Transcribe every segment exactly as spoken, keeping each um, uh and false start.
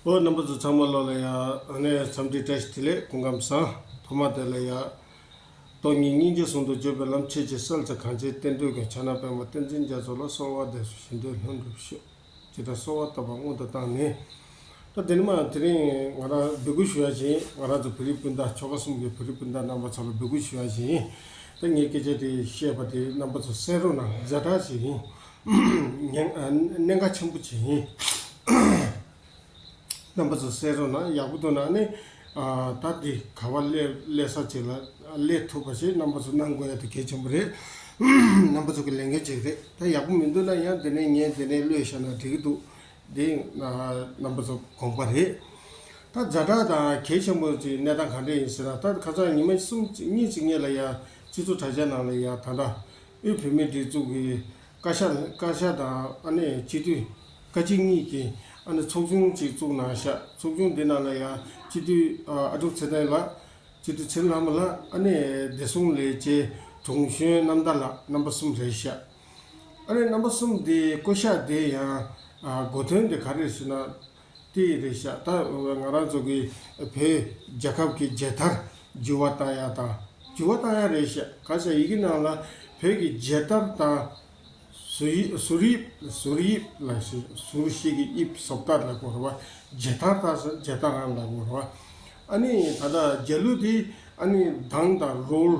ཨོ། རྣམ་པ་ཚོ་ཚང་མ་ལོ་ལ་ཡ། ཨ་ནེ་འཚམས་འདྲི་བཀྲ་ཤིས་བདེ་ལེགས། སྐུ་ཁམས་བཟང་། ཐོག་མ་དེ་ལ་ཡ། སྟོང་ཉིད་སྙིང་རྗེ་ཟུང་དུ་འཇུག་པའི་ལམ། ཆོས་ཀྱི་གསལ་མཛད་གངས་ཅན་བསྟན་འགྲོའི་མགོན། ཕྱག་ན་པདྨོ་བསྟན་འཛིན་རྒྱ་མཚོ་ལ། གསོལ་བ་འདེབས་སོ་བཞེད་དོན་ལྷུན་གྲུབ་ཤོག་ཅེས་གསོལ་བ་བཏབ་པ་སྔོན་དུ་བཏང་ནས། ད་དེ་ནས་མ་དེ་རིང་ང་རང་འབོད་སྐུལ་ཞུ་ཡ་ཅིག་ང་རང་ཚོ་བོད་རིགས་སྤུན་ཟླ་ཆོལ་ཁ་གསུམ་གྱི་བོད་རིགས་སྤུན་ཟླ་རྣམ་པ་ཚོ་ལ་འབོད་སྐུལ་ཞུ་ཡ་ཅིག་ད་ངས་སྐད་ཆ་དེ་བཤད་པ་དེ་རྣམ་པ་ཚོ་གསན་རོགས་གནང་། ཛ་དྲག་ཅིག་ཡིན། ཉེན་ཨ་གནད་འགག་ཆེན་པོ་ཅིག་ཡིན། རྣམ་པ་ཚོ་གསན་རོགས་གནང་། ཡག་པོ་འདུག་ན་ནི། ཨ་ད་འདི་ག་བ་སླེབས་སླེབས་ས་ཅིག་ལ་སླེབས་ཐུབ་པ་ཞིག་རྣམ་པ་ཚོ་གནང་དགོས་ཡ་དེ་གལ་ཆེན་པོ་རེད། རྣམ་པ་ཚོ་གི་ལས་འགན་ཅིག་རེད། ད་ཡག་པོ་མི་འདུག་ན་ཡང་དེ་ནས་ངས་དེ་ནས་གློད་བཞག་ན་འགྲིག་གི་འདུག་འདི་ཨ་རྣམ་པ་ཚོ་དགོངས་པ་རེད། ད་ཛ་དྲག་དང་གལ་ཆེན་པོ་ཅིག་གནས་སྟངས་ག་འདྲ་ཡིན་ཟེར་ན། ད་ཁ་སང་ཉི་མ་གསུམ་གཉིས་ཅིག་སྔོན་ལ་ཡ་སྤྱི་ཚོགས་དྲ་རྒྱ་ནང་ལ་ཡ་ད་ལྟ་དབུས་བོད་མིའི་སྒྲིག་འཛུགས་ཀྱི་བཀའ་ཤག་བཀའ་ཤག་དང་ཨ་ནེ་སྤྱི་འཐུས་བཀའ་སྤྱི་གཉིས་ཀྱིས་ཨ་ནེ་ཚོགས་ཆུང་ཅིག་བཙུགས་གནང་ཤག་ཚོགས་ཆུང་འདི་ནང་ལ་ཡང་སྤྱི་འཐུས་ཨ་ཨ་ཀྲུག་ཚེ་བརྟན་ལགས། སྤྱི་འཐུས་ཚེ་རིང་ལྷ་མོ་ལགས། ཨ་ནེ་བདེ་སྲུང་ལས་བྱེད་དྲུང་གཞོན་རྣམ་དག་ལགས། རྣམ་པ་གསུམ་རེད་ཤག་ཨ་ནེ་རྣམ་པ་གསུམ་འདི་བསྐོ་གཞག་དེ་ཡང་ཨ་གོ་དོན་དེ་ག་རེ་ཟེར་ན། དེ་རེད་ཤག་ད་ང་རང་ཚོ་གི་བོད་རྒྱལ་ཁབ་ཀྱི་མཇལ་དར་འགྱུར་བ་བཏང་ཡ་དང་། འགྱུར་བ་བཏང་ཡ་རེད་ཤག་ག་ས་ཡི་གེ་ནང་ལ་བོད་ཀྱི་མཇལ་དར་དང་། ཟུར་དབྱིབས། ཟུར་དབྱིབས། ཟུར་དབྱིབས་ལ་ཞིག་ཟུར་ཞིག་གི་དབྱིབས་བཟོ་ལྟ་ལ་གོ་ར་བ། མཇལ་དར་ད་ས་མཇལ་དར་རང་ལ་གོ་ར་བ། ཨ་ནི་ད་ལྟ་མཇལ་གླུ་དེ་ཨ་ནི་གདངས་དང་རོལ།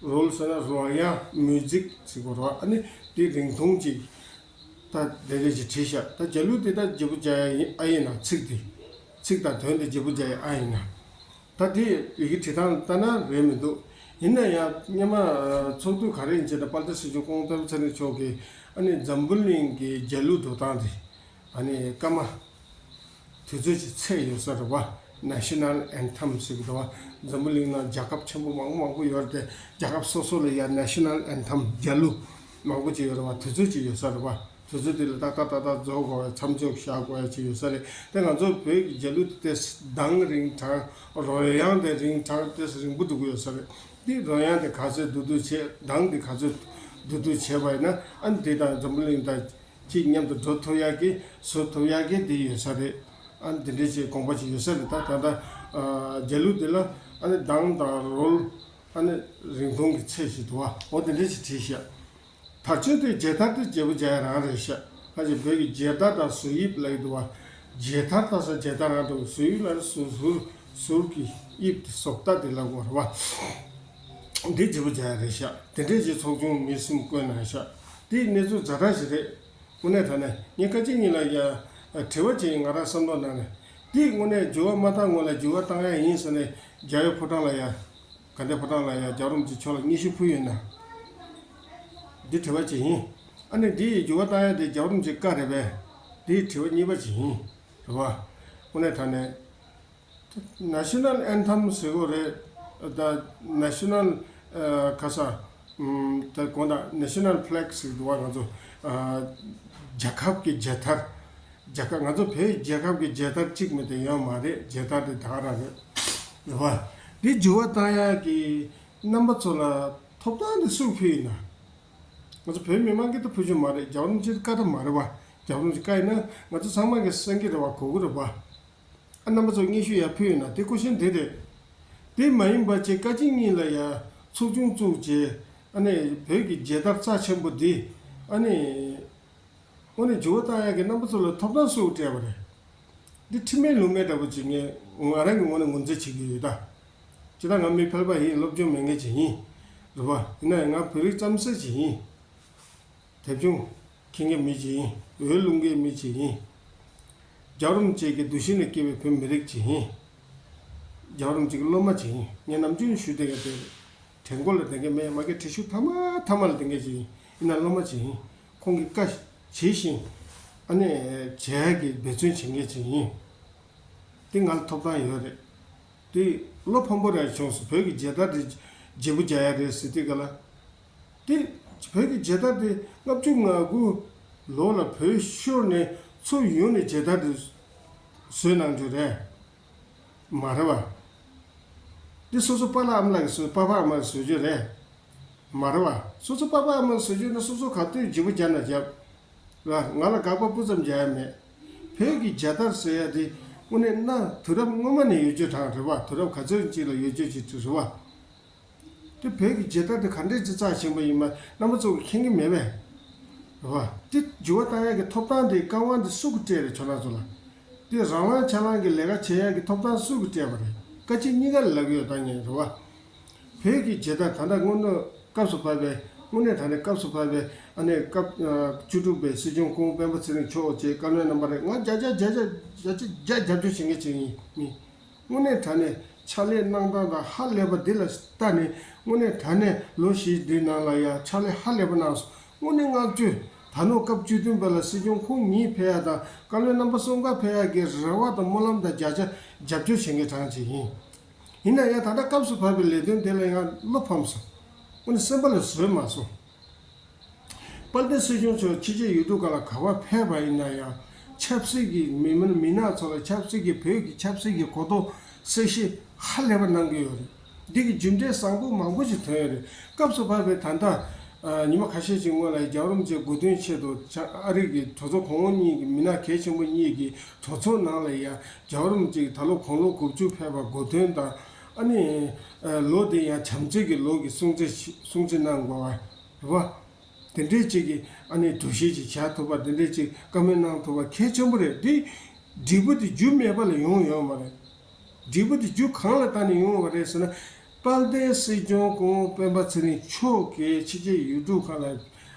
རོལ་ཟེར་ན་རོལ་དབྱངས་མིའུ་ཛིག་ཟེར་གོ་ར་བ། ཨ་ནི་དེ་རིང་ཐུང་ཅིག་ད་དེ་རེད་ཅིག་བྲིས་ཤག་ད་མཇལ་གླུ་དེ་ད་བརྗེ་པོ་རྒྱག་ཡ་ཡིན་ཨ་ཡིན་ན། ཚིག་དེ་ཚིག་དང་དོན་དེ་བརྗེ་པོ་རྒྱག་ཡ་ཨ་ཡིན་ན། ད་དེ་ཡི་གེ་བྲིས་སྟངས་ལྟ་ན་རེད་མི་འདུག་ཡིན་ན་ཡང་སྔོན་མ་ཚོགས་འདུ་ག་རེ་ཡིན་ཅེ་ན། དཔལ་ལྡན་སྲིད་སྐྱོང་སྐུ་ངོ་དཔལ་ལྡན་ཚེ་རིང་མཆོག་གིས་ཨ་ནི་འཛམ་བུ་གླིང་གི་མཇལ་གླུ་འགྲོ་སྟངས་དེ་ཨ་ནི་སྐར་མ་དུས་ཚོད་ཅིག་ཚད་ཡོད་ས་རེད་བ། National Anthem་ཟེར་གི་འདུག་བ། འཛམ་བུ་གླིང་ནང་རྒྱལ་ཁབ་ཆེན་པོ་མང་པོ་མང་པོ་ཡོད་རེད་དེ། རྒྱལ་ཁབ་སོ་སོ་ལ་ཡང་National Anthem་མཇལ་གླུ་མང་པོ་ཅིག་ཡོད་རེད་བ། དུས་ཚོད་ཅིག་ཡོད་ས་རེད་བ། དུས་ཚོད་དེ་ལ་ཏག་ཏག་ཏག་ཏག་རྫོགས་དགོས་པའི་མཚམས་འཇོག་བཞག་དགོས་ཡ་ཅིག་ཡོད་ས་རེད། དེ་ང་ཚོ་བོད་ཀྱི་མཇལ་གླུ་དེ་གདངས་རིང་དྲགས། རོལ་དབྱངས་དེ་རིང་དྲགས། དེ་རིང་པོ་འགྲོ་གི་ཡོད་ས་རེད། དེ་རོལ་དབྱངས་དེ་ག་ཚོད་བསྡུ་བསྡུ་བྱས། གདངས་དེ་ག་ཚོད་བསྡུ་བསྡུ་བྱས་པ་ཡིན་ན། ཨ་ནི་དེ་དང་འཛམ་བུ་གླིང་དང་གཅིག་མཉམ་དུ་འགྲོ་ཐུབ་ཡག་གི་བཟོ་ཐུབ་ཡག་གི་དེ་ཡོད་ས་རེད། ཨ་ནི་དེ་འདྲའི་ཅིག་དགོངས་པ་ཅིག་ཡོད་ས་རེད། ད་ད་ལྟ་ཨ་མཇལ་གླུ་དེ་ལ་ཨ་ནི་གདངས་དང་རོལ། ཨ་ནི་རིང་ཐུང་གི་ཚད་ཞིག་འདུག་བ། འོ་དེ་འདྲ་ཞིག་བྲིས་ཤག་དར་ཆེན་དེ་མཇལ་དར་དེ་བརྗེ་པོ་རྒྱག་ཡ་རང་རེད་ཤག་ཁ་ཅིག་བོད་ཀྱི་མཇལ་དར་དང་ཟུར་དབྱིབས་ལབ་ཀྱི་འདུག་བ། མཇལ་དར་དང་ས་མཇལ་དར་རང་འདུག་ཟུར་དབྱིབས་ལ་ཟུར་ཟུར་ཟུར་གྱི་དབྱིབས་དེ་བཟོ་ལྟ་དེ་ལ་གོ་རེད་བ། འདི་བརྗེ་པོ་རྒྱག་ཡ་རེད་ཤག་དེ་འདྲས་ཀྱི་ཚོགས་ཆུང་མི་གསུམ་བསྐོས་གནང་ཤག་དེའི་གནས་ཚུལ་ཛ་དྲག་ཞིག་རེད། དངོས་གནས་དྲང་གནས་ངས་བཀའ་སྤྱི་གཉིས་ལ་ཡ་དྲི་བ་ཅིག་ང་རང་བསམ་བློ་ནང་ནས། འདི་དངོས་གནས་འགྱུར་བ་མ་བཏང་སྔོན་ལ་འགྱུར་བ་བཏང་ཡ་ཡིན་ཟེར་ནས་རྒྱལ་བའི་ཕོ་བྲང་ལ་ཡ། དགའ་ལྡན་ཕོ་བྲང་ལ་ཡ་རྒྱལ་བ་རིན་པོ་ཆེ་མཆོག་ལ་སྙན་ཞུ་ཕུལ་ཡོད་ན། འདི་དྲི་བ་ཅིག་ཡིན། ཨ་ནི་འདི་ཡི་འགྱུར་བ་བཏང་ཡ་དེ་རྒྱལ་བ་རིན་པོ་ཆེའི་བཀའ་རེད་པས། འདི་ཡི་དྲི་བ་གཉིས་པ་ཅིག་ཡིན། རེད་བ། དངོས་གནས་དྲང་གནས། National Anthem་ཟེར་གོ་རེད། ད་National་ཨ་ག་ས་ཨམ་ད་དགོངས་དག National Flag་ཟེར་འདུག་བ། ང་ཚོ་ཨ་རྒྱལ་ཁབ་ཀྱི་མཇལ་དར། རྒྱལ་ཁབ། ང་ཚོ་བོད་རྒྱལ་ཁབ་ཀྱི་མཇལ་དར་གཅིག་མེད་དེ་ཡོད་མ་རེད། མཇལ་དར་དེ་ད་ག་རང་རེད། རེད་བ། འདི་འགྱུར་བ་བཏང་ཡག་གི་རྣམ་པ་ཚོ་ལ་ཐོབ་ཐང་དེ་སུས་ཕུལ་ཡིན་ན། ང་ཚོ་བོད་མི་མང་གིས་ད་ཕུལ་རྒྱུ་མ་རེད། རྒྱལ་བ་རིན་པོ་ཆེའི་བཀའ་ད་མ་རེད་བ། རྒྱལ་བ་རིན་པོ་ཆེའི་བཀའ་ཡིན་ན་ང་ཚོ་ཚང་མ་གིས་གསན་གྱི་རེད་བ། གོ་གི་རེད་བ། ཨ་རྣམ་པ་ཚོ་སྙན་ཞུ་ཡར་ཕུལ་ཡོད་ན་དེ་སྐུ་བཞེངས་དེ་རེད། དེ་མ་ཡིན་པ་ཅིག་བཀའ་སྤྱི་གཉིས་ལ་ཡ་ཚོགས་ཆུང་བཙུགས་བྱས། ཨ་ནི་བོད་ཀྱི་མཇལ་དར་རྩ་ཆེན་པོ་འདི་ཨ་ནི་དངོས་གནས་འགྱུར་བ་བཏང་ཡག་གི་རྣམ་པ་ཚོ་ལ་ཐོབ་ཐང་སུས་སྤྲད་པ་རེད། འདི་ཁྲིམས་མེད་ལུགས་མེད་འདྲ་པོ་ཅིག་ངས་ང་རང་གི་ངོས་ནས་ངོས་འཛིན་བྱེད་ཀྱི་ཡོད་ད། སྤྱིར་བཏང་ང་མི་ཕལ་པ་ཡིན། སློབ་སྦྱོང་མེད་མཁན་ཅིག་ཡིན། རེད་བ། ཡིན་ན་ཡང་ང་བོད་རིགས་རྩམ་ཟན་ཅིག་ཡིན། དེབ་ཆུང་མཁྱེན་མཁན་མི་ཅིག་ཡིན། འོལ་རླུང་མཁན་མི་ཅིག་ཡིན། རྒྱལ་བ་རིན་པོ་ཆེ་གི་གདུལ་ཞིང་ནས་སྐྱེས་པའི་བོད་མི་རིགས་ཅིག་ཡིན། རྒྱལ་བ་རིན་པོ་ཆེ་གི་སློབ་མ་ཅིག་ཡིན། ངས་ནམ་རྒྱུན་ཞུས་བསྡད་མཁན་དེ་རེད། གྲལ་མགོ་ལ་བསྡད་མཁན་མེད། མ་གི་བྲིས་ཤོག་མཐའ་མ་མཐའ་མ་ལ་བསྡད་མཁན་ཅིག་ཡིན། ཡིན་ན་སློབ་མ་ཅིག་ཡིན། ཁོང་གི་བཀའ་ཇི་བཞིན་ཨ་ནི་བྱེད་ཡག་གི་འབད་བརྩོན་བྱེད་མཁན་ཅིག་ཡིན། དེ་ང་ལ་ཐོབ་ཐང་ཡོད་རེད། དེ་བློ་ཕམ་པོ་རང་བྱུང་སོང་། བོད་ཀྱི་མཇལ་དར་དེ་བརྗེ་པོ་རྒྱག་ཡ་རེད་ཟེར་དུས་ག་ལ། དེ་བོད་ཀྱི་མཇལ་དར་དེ་ལྔ་བཅུ་ང་དགུ་ལོ་ལ་བོད་ཤོར་ནས་ཚུར་ཡོང་ནས་མཇལ་དར་དེ་བཟོས་གནང་རྒྱུ་རེད། མ་རེད་བ། འདི་སོ་སོ་པཱ་ལགས་ཨ་མ་ལགས་ཀྱིས་བཟོས། པཱ་ཕ་ཨ་མ་ལགས་བཟོ་རྒྱུ་རེད། མ་རེད་བ། སོ་སོ་པཱ་ཕ་ཨ་མ་ལགས་བཟོ་རྒྱུ་ན་སོ་སོ་ག་དུས་བརྗེ་པོ་རྒྱག་ན་རྒྱབ། ར། ང་ལ་དགག་པ་སྤུ་ཙམ་རྒྱག་ཡ་མེད། བོད་ཀྱི་རྒྱལ་དར་ཟེར་ཡ་དེ་དངོས་གནས་ན་དུས་རབས་སྔོན་མ་ནས་ཡོད་རྒྱུ་དང་རེད་བ། དུས་རབས་ག་ཚོད་ཅིག་ལ་ཡོད་རྒྱུ་ཅིག་རེད་བ། དེ་བོད་ཀྱི་རྒྱལ་དར་དེ་ག་འདྲས་ཅིག་རྩ་ཆེན་པོ་ཡིན་མ་རྣམ་པ་ཚོ་གིས་མཁྱེན་གྱི་མེད་པས། རེད་བ། དེ་འགྱུར་བ་བཏང་ཡ་གི་ཐོབ་ཐང་དེ་རྐང་དབང་དེ་སུ་གིས་སྤྲད་རེད་ཁྱོད་རང་ཚོ་ལ། དེ་རང་དབང་ཆབ་ལང་གི་ལས་ཀ་བྱེད་ཡ་གི་ཐོབ་ཐང་སུ་གིས་སྤྲད་པ་རེད། བཀའ་སྤྱི་གཉིས་ཀ་ལབ་ཡོད་ད་ངས་རེད་བ། བོད་ཀྱི་རྒྱལ་དར་ད་ལྟ་སྔོན་ནས་སྐབས་སུ་བབས་པའི་དངོས་གནས་དྲང་གནས་སྐབས་སུ་བབས་པའི་ཨ་ནི་སྐབས་ཨ་བཅུ་དྲུག་པའི་སྲིད་སྐྱོང་སྐུ་ངོ་སྤེན་པ་ཚེ་རིང་མཆོག་བཅས་བཀའ་བློན་རྣམ་པ་རེད། ང་བརྒྱ་ཆ་བརྒྱ་ཆ་བརྒྱ་ཆ་བརྒྱ་རྒྱབ་སྐྱོར་བྱེད་མཁན་ཅིག་ཡིན། མི་དངོས་གནས་དྲང་གནས་ཕྱག་ལས་གནང་སྟངས་དང་ཧ་ལས་པ་འདི་ལ་ལྟ་ནས་དངོས་གནས་དྲང་གནས་ལོ་བཞི་འདིའི་ནང་ལ་ཡང་ཕྱག་ལས་ཧ་ལས་པ་གནང་སོང་། དངོས་གནས་བསྔགས་བརྗོད། ད་ནོ་སྐབས་བཅུ་བདུན་པ་ལ་སྲིད་སྐྱོང་ཁོང་ཉིད་ཕེབས་ཡ་དང་བཀའ་བློན་རྣམ་པ་གསུམ་ཀ་ཕེབས་ཡ་གི་རེ་བ་དང་སྨོན་ལམ་དང་བརྒྱ་ཆ་རྒྱབ་སྐྱོར་བྱེད་མཁན་གྲངས་ཅིག་ཡིན། ཡིན་ན་ཡང་ད་ལྟ་སྐབས་སུ་བབས་པའི་ལས་དོན་དེ་ལ་ཡང་བློ་ཕམ་སོང་། དངོས་གནས་སེམས་པ་ལ་བཟོད་མ་སོང་། དཔལ་ལྡན་སྲིད་སྐྱོང་མཆོག་ཕྱི་རྒྱལ་ཡུལ་གྲུ་ཁག་ལ་ག་པར་ཕེབས་པ་ཡིན་ན་ཡང་ཆབ་སྲིད་ཀྱི་མི་མི་མི་སྣ་ཚོ་ལ་ཆབ་སྲིད་ཀྱི་བོད་ཀྱི་ཆབ་སྲིད་ཀྱི་གོ་རྟོགས་གསལ་བཤད་ཧ་ལས་པ་གནང་གི་ཡོད་རེད། འདི་གི་རྒྱུ་འབྲས་བཟང་པོ་མང་པོ་ཞིག་ཐོན་ཡོད་རེད། སྐབས་སུ་བབས་པའི་ད་ལྟ་ཨ་ཉི་མ་ཁ་ཤས་ཤིག་སྔོན་ལ་རྒྱལ་བ་རིན་པོ་ཆེ་དགུང་སྟོན་ཆེད་དུ་ཆ་ཨ་རི་གི་གྲོས་ཚོགས་གོང་འོག་གཉིས་ཀྱི་མི་སྣ་གལ་ཆེན་པོ་གཉིས་ཀྱི་གྲོས་ཚོགས་ནང་ལ་ཡ་རྒྱལ་བ་རིན་པོ་ཆེ་ད་ལོ་དགུང་ལོ་དགུ་བཅུ་ཕེབས་པ་གོ་སྟོན་དང་ཨ་ནི་ཨ་ལོ་དེ་ཡང་བྱམས་བརྩེ་གི་ལོ་གི་སྲུང་བརྩི་སྲུང་བརྩི་གནང་དགོས་པ་རེད་བ། དེ་འདྲའི་ཅིག་གི་ཨ་ནི་གྲོས་གཞི་ཅིག་བྱ་ཐུབ་པ་དེ་འདྲའི་ཅིག་བཀའ་མོལ་གནང་ཐུབ་པ་གལ་ཆེན་པོ་རེད། དེ་འབྲས་བུ་དེ་རྒྱུ་མེད་པ་ལ་ཡོང་ཡོད་མ་རེད། འབྲས་བུ་དེ་རྒྱུ་གང་ལ་བརྟེན་ནས་ཡོང་བ་རེད་ཟེར་ན། དཔལ་ལྡན་སྲིད་སྐྱོང་སྐུ་ངོ་སྤེན་པ་ཚེ་རིང་མཆོག་གིས་ཕྱི་རྒྱལ་ཡུལ་གྲུ་ཁག་ལ་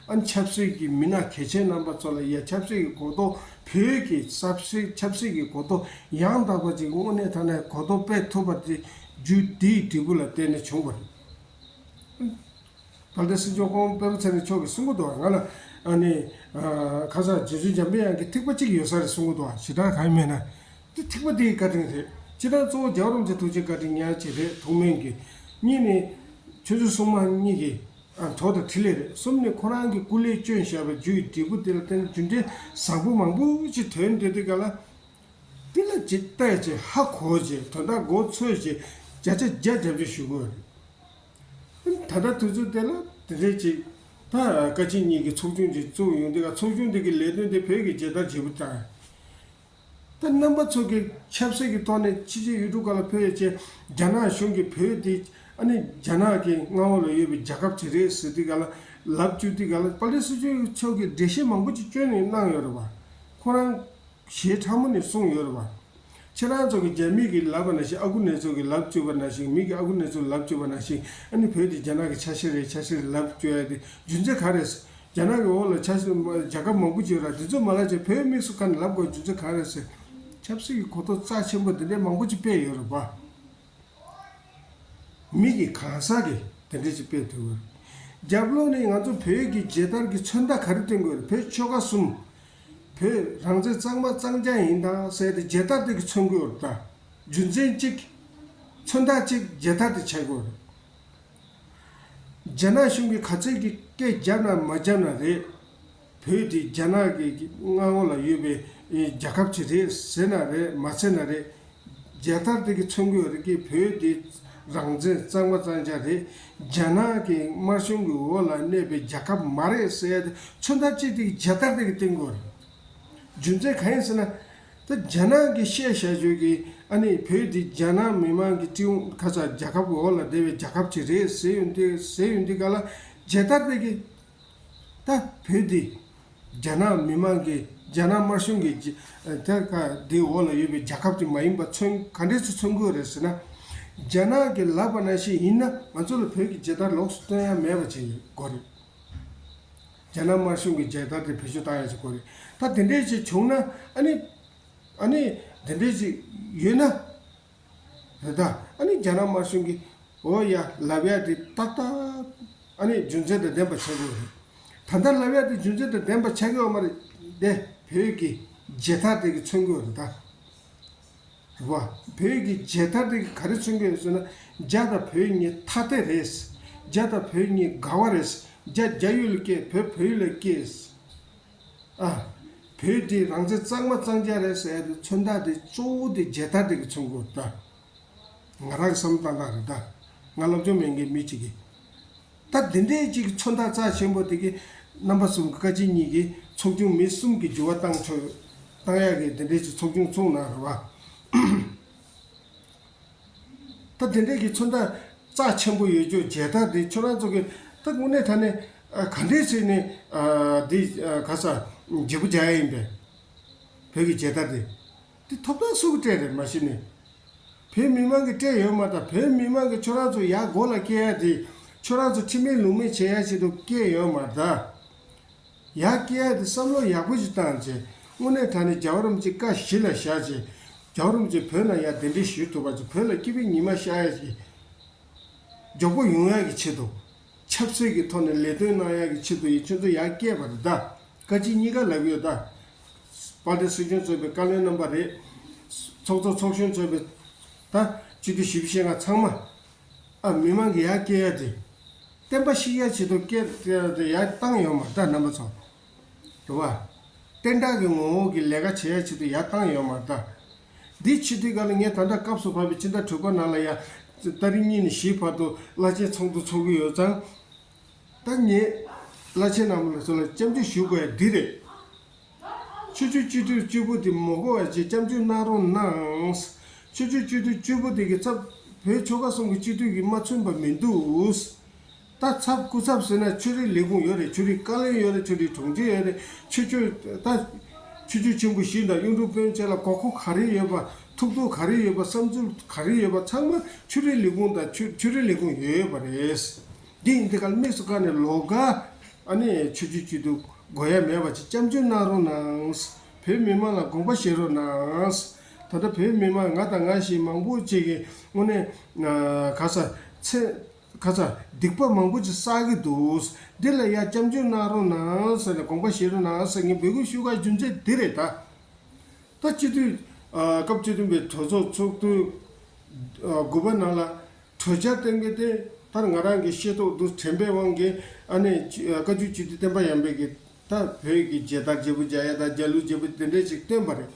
ཨ་ནི་ཆབ་སྲིད་ཀྱི་མི་སྣ་གལ་ཆེན་རྣམ་པ་ཚོ་ལ་ཡ་ཆབ་སྲིད་ཀྱི་གོ་རྟོགས་བོད་ཀྱི་ཆབ་སྲིད་ཆབ་སྲིད་ཀྱི་གོ་རྟོགས་ཡང་དག་པ་ཅིག་དངོས་གནས་དྲང་གནས་གོ་རྟོགས་སྤེལ་ཐུབ་པ་དེ་རྒྱུ་དེའི་འབྲས་བུ་ལ་བརྟེན་ནས་བྱུང་བ་རེད། དཔལ་ལྡན་སྲིད་སྐྱོང་སྐུ་ངོ་སྤེན་པ་ཚེ་རིང་མཆོག་གིས་གསུང་གི་འདུག་ང་ལ་ཨ་ནི་ཨ་ཁ་སང་རྗེ་བཙུན་འཇམ་དཔལ་དབྱངས་ཀྱི་ཐིགས་པ་གཅིག་ཡོད་ས་རེད་གསུང་གི་འདུག་ཞེ་དྲག་གང་ཡིན་མེད་ན། དེ་ཐིགས་པ་དེའི་བཀའ་དྲིན་རེད། སྤྱིར་བཏང་གཙོ་བོ་རྒྱལ་བ་རིན་པོ་ཆེ་ཐུགས་རྗེ་བཀའ་དྲིན་ཉག་གཅིག་རེད། ཐུགས་སྨོན་གྱི་གཉིས་ནི་ཆོས་རྗེ་སྲུང་མ་གཉིས་ཀྱི་ཨ་གྲོགས་དང་འཕྲིན་ལས་རེད། གསུམ་ནི་ཁོ་རང་གི་སྐུ་ལས་བསྐྱོན་བཞག་པའི་རྒྱུ་ཡི་འབྲས་བུ་དེ་ལ་བརྟེན་རྒྱུ་འབྲས་བཟང་པོ་མང་པོ་ཞིག་ཐོན་བསྡད་དུས་ག་ལ། དེ་ལ་ཇི་ལྟ་ཡི་ཇི་ཧ་གོ་ཇི་དོན་དག་མགོ་ཚོས་ཇི་བརྒྱ་ཆ་བརྒྱ་རྒྱབ་སྐྱོར་ཞུ་དགོས་རེད། ད་ལྟ་དུས་ཚོད་དེ་ལ་དེ་འདྲས་ཅིག་ད་བཀའ་སྤྱི་གཉིས་ཀྱི་ཚོགས་ཆུང་ཅིག་བཙུགས་ཡོང་དུས་ག་ཚོགས་ཆུང་དེ་གི་ལས་དོན་དེ་བོད་ཀྱི་རྒྱལ་དར་བརྗེ་པོ་དང་། ད་རྣམ་པ་ཚོ་གི་ཆབ་སྲིད་ཀྱི་ཐོག་ནས་ཕྱི་རྒྱལ་ཡུལ་གྲུ་ཁག་ལ་ཕེབས་ཡོད་ཅེས་རྒྱ་ནག་གཞུང་གིས་བོད་དེ་ཨ་ནི་རྒྱ་ནག་གི་མངའ་འོག་ལ་ཡོད་པའི་རྒྱལ་ཁབ་ཅིག་རེད་ཟེར་དུས་ག་ལ་ལབ་བཅུག་དུས་ག་ལ་དཔལ་ལྡན་སྲིད་སྐྱོང་མཆོག་གིས་འགྲེལ་བཤད་མང་པོ་ཅིག་བསྐྱོན་ནས་གནང་ཡོད་རེད་བ། ཁོ་རང་ཞེ་དྲག་མོ་ནས་གསུངས་ཡོད་རེད་བ། ཁྱེད་རང་ཚོ་གི་རྒྱ་མི་གི་ལབ་པ་ནང་བཞིན་ཨ་ཁུ་ནེ་ཚོ་གི་ལབ་བཅུག་པ་ནང་བཞིན་མི་གི་ཨ་ཁུ་ནེ་ཚོ་ལབ་བཅུག་པ་ནང་བཞིན་ཨ་ནི་བོད་དེ་རྒྱ་ནག་གི་ཆ་ཤས་རེད་ཆ་ཤས་རེད་ལབ་བཅུག་ཡ་དེ་རྒྱུ་མཚན་ག་རེད། རྒྱ་ནག་གི་འོག་ལ་ཆ་ཤས་རྒྱལ་ཁབ་མང་པོ་ཅིག་ཡོད་ར་དེ་ཚོ་མ་ལབ་བྱས་བོད་དམིགས་སུ་བཀར་ནས་ལབ་དགོས་རྒྱུ་མཚན་ག་རེད་ཟེར། ཆབ་སྲིད་ཀྱི་གོ་རྟོགས་རྩ་ཆེན་པོ་དེ་འདྲའི་མང་པོ་ཅིག་སྤེལ་ཡོད་རེད་བ། མི་གི་གང་ཟག་གི་དེ་འདྲ་ཅིག་སྤེལ་ཐུབ་ཀྱི་རེད། རྒྱབ་ལོགས་ནས་ང་ཚོ་བོད་ཀྱི་རྒྱལ་དར་གྱི་མཚོན་རྟགས་ག་རེ་སྟོན་དགོས་རེད། བོད་ཆོལ་ཁ་གསུམ། བོད་རང་བཙན་གཙང་མ་གཙང་རྐྱང་ཡིན་ད་ཟེར་ཏེ་རྒྱལ་དར་དེ་གི་མཚོན་དགོས་རེད་ད། རྒྱུ་མཚན་གཅིག་མཚོན་རྟགས་གཅིག་རྒྱལ་དར་དེ་ཆགས་དགོས་རེད། རྒྱ་ནག་གཞུང་གིས་ག་ཚོད་ཀྱི་སྐད་བརྒྱབ་ན་མ་བརྒྱབ་ན་རེད། བོད་དེ་རྒྱ་ནག་གི་མངའ་འོག་ལ་ཡོད་པའི་རྒྱལ་ཁབ་ཅིག་རེད་ཟེར་ན་རེད་མ་ཟེར་ན་རེད། རྒྱལ་དར་དེ་གི་མཚོན་དགོས་རེད་ཀི་བོད་དེ་རང་བཙན་གཙང་མ་གཙང་རྐྱང་རེད། རྒྱ་ནག་གི་དམར་གཞུང་གི་འོག་ལ་གནས་པའི་རྒྱལ་ཁབ་མ་རེད་ཟེར་ཡ་དེ་མཚོན་རྟགས་གཅིག་དེ་གི་རྒྱལ་དར་དེ་གི་བསྟན་དགོས་རེད། རྒྱུ་མཚན་གང་ཡིན་ཟེར་ན། ད་རྒྱ་ནག་གི་བཤད་བྱ་སྤྱོད་ཀྱི་ཨ་ནི་བོད་དེ་རྒྱ་ནག་མི་མང་གི་སྤྱི་ཁ་ཚ་རྒྱལ་ཁབ་ཀྱི་འོག་ལ་བསྡད་པའི་རྒྱལ་ཁབ་ཅིག་རེད་ཟེར་ཡོང་དུས་ཟེར་ཡོང་དུས་ག་ལ་རྒྱལ་དར་དེ་གི་ད་བོད་དེ་རྒྱ་ནག་མི་མང་གི་རྒྱ་ནག་དམར་གཞུང་གི་ད་ག་དེའི་འོག་ལ་ཡོད་པའི་རྒྱལ་ཁབ་ཅིག་མ་ཡིན་པ་མཚོན་ག་འདྲས་སུ་མཚོན་དགོས་རེད་ཟེར་ན། རྒྱ་ནག་གི་ལབ་པ་ནང་བཞིན་ཡིན་ན་ང་ཚོ་ལ་བོད་ཀྱི་རྒྱལ་དར་ལོགས་སུ་སྟོན་ཡ་མེད་པ་ཅིག་དགོས་རེད། རྒྱ་ནག་དམར་གཞུང་གི་རྒྱལ་དར་དེ་བེད་སྤྱོད་བཏང་ཡ་ཅིག་དགོས་རེད། ད་དེ་འདྲས་ཅིག་བྱུང་ན་ཨ་ནི་ཨ་ནི་དེ་འདྲས་ཅིག་ཡོད་ན་རེད་ད། ཨ་ནི་རྒྱ་ནག་དམར་གཞུང་གིས་འོ་ཡ་ལབ་ཡ་དེ་ཏག་ཏག་ཨ་ནི་རྒྱུ་མཚན་དང་ལྡན་པ་ཆགས་ཀྱི་ཡོད་རེད། ད་ལྟ་ལབ་ཡ་དེ་རྒྱུ་མཚན་དང་ལྡན་པ་ཆགས་ཀྱི་ཡོད་མ་རེད་དེ། བོད་ཀྱི་རྒྱལ་དར་དེ་གི་མཚོན་གྱི་ཡོད་རེད་ད། རེད་བ། བོད་ཀྱི་རྒྱལ་དར་དེ་ག་རེ་མཚོན་གྱི་ཡོད་ཟེར་ན། རྒྱ་དང་བོད་གཉིས་ཐ་དད་རེད། རྒྱ་དང་བོད་གཉིས་དགའ་བ་རེད། རྒྱ་རྒྱ་ཡུལ་ལ་སྐྱེས། བོད་བོད་ཡུལ་ལ་སྐྱེས། ཨ། བོད་དེ་རང་བཙན་གཙང་མ་གཙང་རྐྱང་རེད་ཟེར་ཡ་དེ་མཚོན་རྟགས་དེ་གཙོ་བོ་དེ་རྒྱལ་དར་དེ་གི་མཚོན་གྱི་ཡོད་ད། ང་རང་གི་བསམ་བློ་བཏང་སྟངས་རེད་ད། ང་སློབ་སྦྱོང་མེད་མཁན་མི་གཅིག་གིས། ད་འདི་འདྲའི་ཅིག་མཚོན་རྟགས་རྩ་ཆེན་པོ་དེ་གི་རྣམ་པ་གསུམ་གྱི་བཀའ་སྤྱི་གཉིས་ཀྱིས་ཚོགས་ཆུང་མི་གསུམ་གྱིས་འགྱུར་བ་བཏང་ཆོག་ཡོད། བཏང་ཡག་གི་དེ་འདྲའི་ཅིག་ཚོགས་ཆུང་བཙུགས་གནང་རེད་བ། ད་དེ་འདྲའི་གི་མཚོན་རྟགས་རྩ་ཆེན་པོ་ཡོད་རྒྱུ་མཇལ་དར་དེ་ཁྱོད་རང་ཚོ་གི་ད་དངོས་གནས་དྲང་གནས་ག་འདྲས་བྱས་ནས་འདི་ག་ས་བརྗེ་པོ་རྒྱག་ཡ་ཡིན་པས། བོད་ཀྱི་མཇལ་དར་དེ་དེ་ཐོབ་ཐང་སུ་གི་སྤྲད་རེད་མ་གཞི་ནས། བོད་མི་མང་གིས་སྤྲད་ཡོད་མ་ད། བོད་མི་མང་གིས་ཁྱོད་རང་ཚོ་ཡར་མགོ་ལ་སྐྱེལ་ཡ་དེ་ཁྱོད་རང་ཚོ་ཁྲིམས་མེད་ལུགས་མེད་བྱེད་ཡ་ཆེད་དུ་སྐྱེལ་ཡོད་མ་ད། ཡར་སྐྱེལ་ཡ་དེ་བསམ་བློ་ཡག་པོ་ཞིག་བཏང་བྱས་དངོས་གནས་དྲང་གནས་རྒྱལ་བ་རིན་པོ་ཆེ་བཀའ་གཞི་ལ་བཞག་བྱས་རྒྱལ་བ་རིན་པོ་ཆེ་བོད་ནང་ཡར་གདན་འདྲེན་ཞུ་ཐུབ་པ་བྱས་བོད་ལ་སྐྱིད་པའི་ཉི་མ་ཤར་ཡ་ཞིག་མགྱོགས་པོ་ཡོང་ཡ་གི་ཆེད་དུ་ཆབ་སྲིད་ཀྱི་ཐོག་ནས་ལས་དོན་གནང་ཡ་གི་ཆེད་དུ་ཡིན། ཁྱོད་ཚོ་ཡར་སྐྱེལ་བ་རེད་ད། བཀའ་སྤྱི་གཉིས་ཀ་ལབ་ཡོད་ད། དཔལ་ལྡན་སྲིད་སྐྱོང་གཙོས་པའི་བཀའ་བློན་རྣམ་པ་རེད། ཚོགས་གཙོ་ཚོགས་གཞོན་གཙོས་པའི་ད་སྤྱི་འཐུས་བཞི་བཅུ་ཞེ་ལྔ་ཚང་མ། ཨ་མི་མང་གི་ཡར་སྐྱེལ་ཡ་དེ། བསྟན་པ་བཤིག་ཡ་ཆེད་དུ་སྐྱེལ་ཡ་བཏང་ཡོད་མ་རེད་ད་རྣམ་པ་ཚོ། རེད་བ། བསྟན་དགྲ་གི་ངོ་བོ་གི་ལས་ཀ་བྱེད་ཡ་ཆེད་དུ་ཡར་བཏང་ཡོད་མ་རེད་ད། འདི་ཕྱི་དུས་ག་ལ་ངས་ད་ལྟ་སྐབས་སུ་བབས་པའི་ཕྱི་ཟླ་དྲུག་པ་ནང་ལ་ཡ། ཏ་རིག་གཉིས་ནས་བཞིའི་བར་དུ་བླ་ཆེན་ཚོགས་འདུ་ཚོགས་ཀྱི་ཡོད་ཙང་། ད་ངས་བླ་ཆེན་རྣམ་པ་ལ་ཚོ་ལ་སྐྱབས་འཇུག་ཞུ་དགོས་ཡ་འདི་རེད། ཆོས་བརྒྱུད་སྤྱི་འཐུས་བཅུ་པོ་དེ་མ་གོ་བ་ཅིག་སྐྱབས་འཇུག་གནང་རོགས་གནང་། ཆོས་བརྒྱུད་སྤྱི་འཐུས་བཅུ་པོ་དེ་གི་ཚབ་བོད་ཆོལ་ཁ་གསུམ་གྱི་སྤྱི་འཐུས་ཀྱིས་མ་མཚོན་པ་མི་འདུག་ད་ཚབ་སྐུ་ཚབ་ཟེར་ན་ཆོས་རིག་ལས་ཁུངས་ཡོད་རེད། ཆོས་རིག་བཀའ་བློན་ཡོད་རེད། ཆོས་རིག་དྲུང་ཆེ་ཡོད་རེད། ཆོས་ཆོས་ད་ཆོས་བརྒྱུད་ཆེན་པོ་བཞི་དང་གཡུང་དྲུང་བོན་བཅས་ལ་དགོས་མཁོ་ག་རེ་ཡོད་པ། ཐུགས་འདོད་ག་རེ་ཡོད་པ། བསམ་ཚུལ་ག་རེ་ཡོད་པ་ཚང་མ་ཆོས་རིག་ལས་ཁུངས་དང་ཆོས་ཆོས་རིག་ལས་ཁུངས་ཡོད་པ་རེད། འདི་ཡིན་དུས་ག་ལ་དམིགས་སུ་བཀར་ནས་ལོགས་ཀ་ཨ་ནི་ཆོས་བརྒྱུད་སྤྱི་འཐུས་དགོས་ཡ་མེད་པ་ཅིག་སྐྱབས་འཇུག་གནང་རོགས་གནང་། བོད་མི་མང་ལ་དགོངས་པ་བཞེས་རོགས་གནང་། ད་ལྟ་བོད་མི་མང་ང་དང་ང་བཞིན་མང་པོ་ཅིག་གིས་དངོས་གནས་ག་ས་ཚེ་ག་ས་སྡིག་པ་མང་པོ་ཅིག་བསགས་ཀྱི་འདུག་འདི་ལ་ཡ་སྐྱབས་འཇུག་གནང་རོགས་གནང་ཟེར་ནས་དགོངས་པ་བཞེས་རོགས་གནང་ཟེར་ངས་འབོད་སྐུལ་ཞུ་ག་རྒྱུ་མཚན་འདི་རེད་ད། ད་སྤྱི་འཐུས་སྐབས་བཅུ་བདུན་པའི་གྲོས་ཚོགས་ཚོགས་དུས་དགུ་པ་ནང་ལ་གྲོས་འཆར་གཏན་འཁེལ་ཏེ་ད་ང་རང་གི་ཤེས་རྟོགས་འདུག་དྲན་པའི་དབང་གིས་ཨ་ནི་བཀའ་བརྒྱུད་སྤྱི་འཐུས་བསྟན་པ་ཡར་འཕེལ་གྱིས་ད་བོད་ཀྱི་མཇལ་དར་བརྗེ་པོ་རྒྱག་ཡ་དང་རྒྱ་ལུགས་བརྗེ་པོ་དེ་འདྲས་ཅིག་བཏོན་པ་རེད།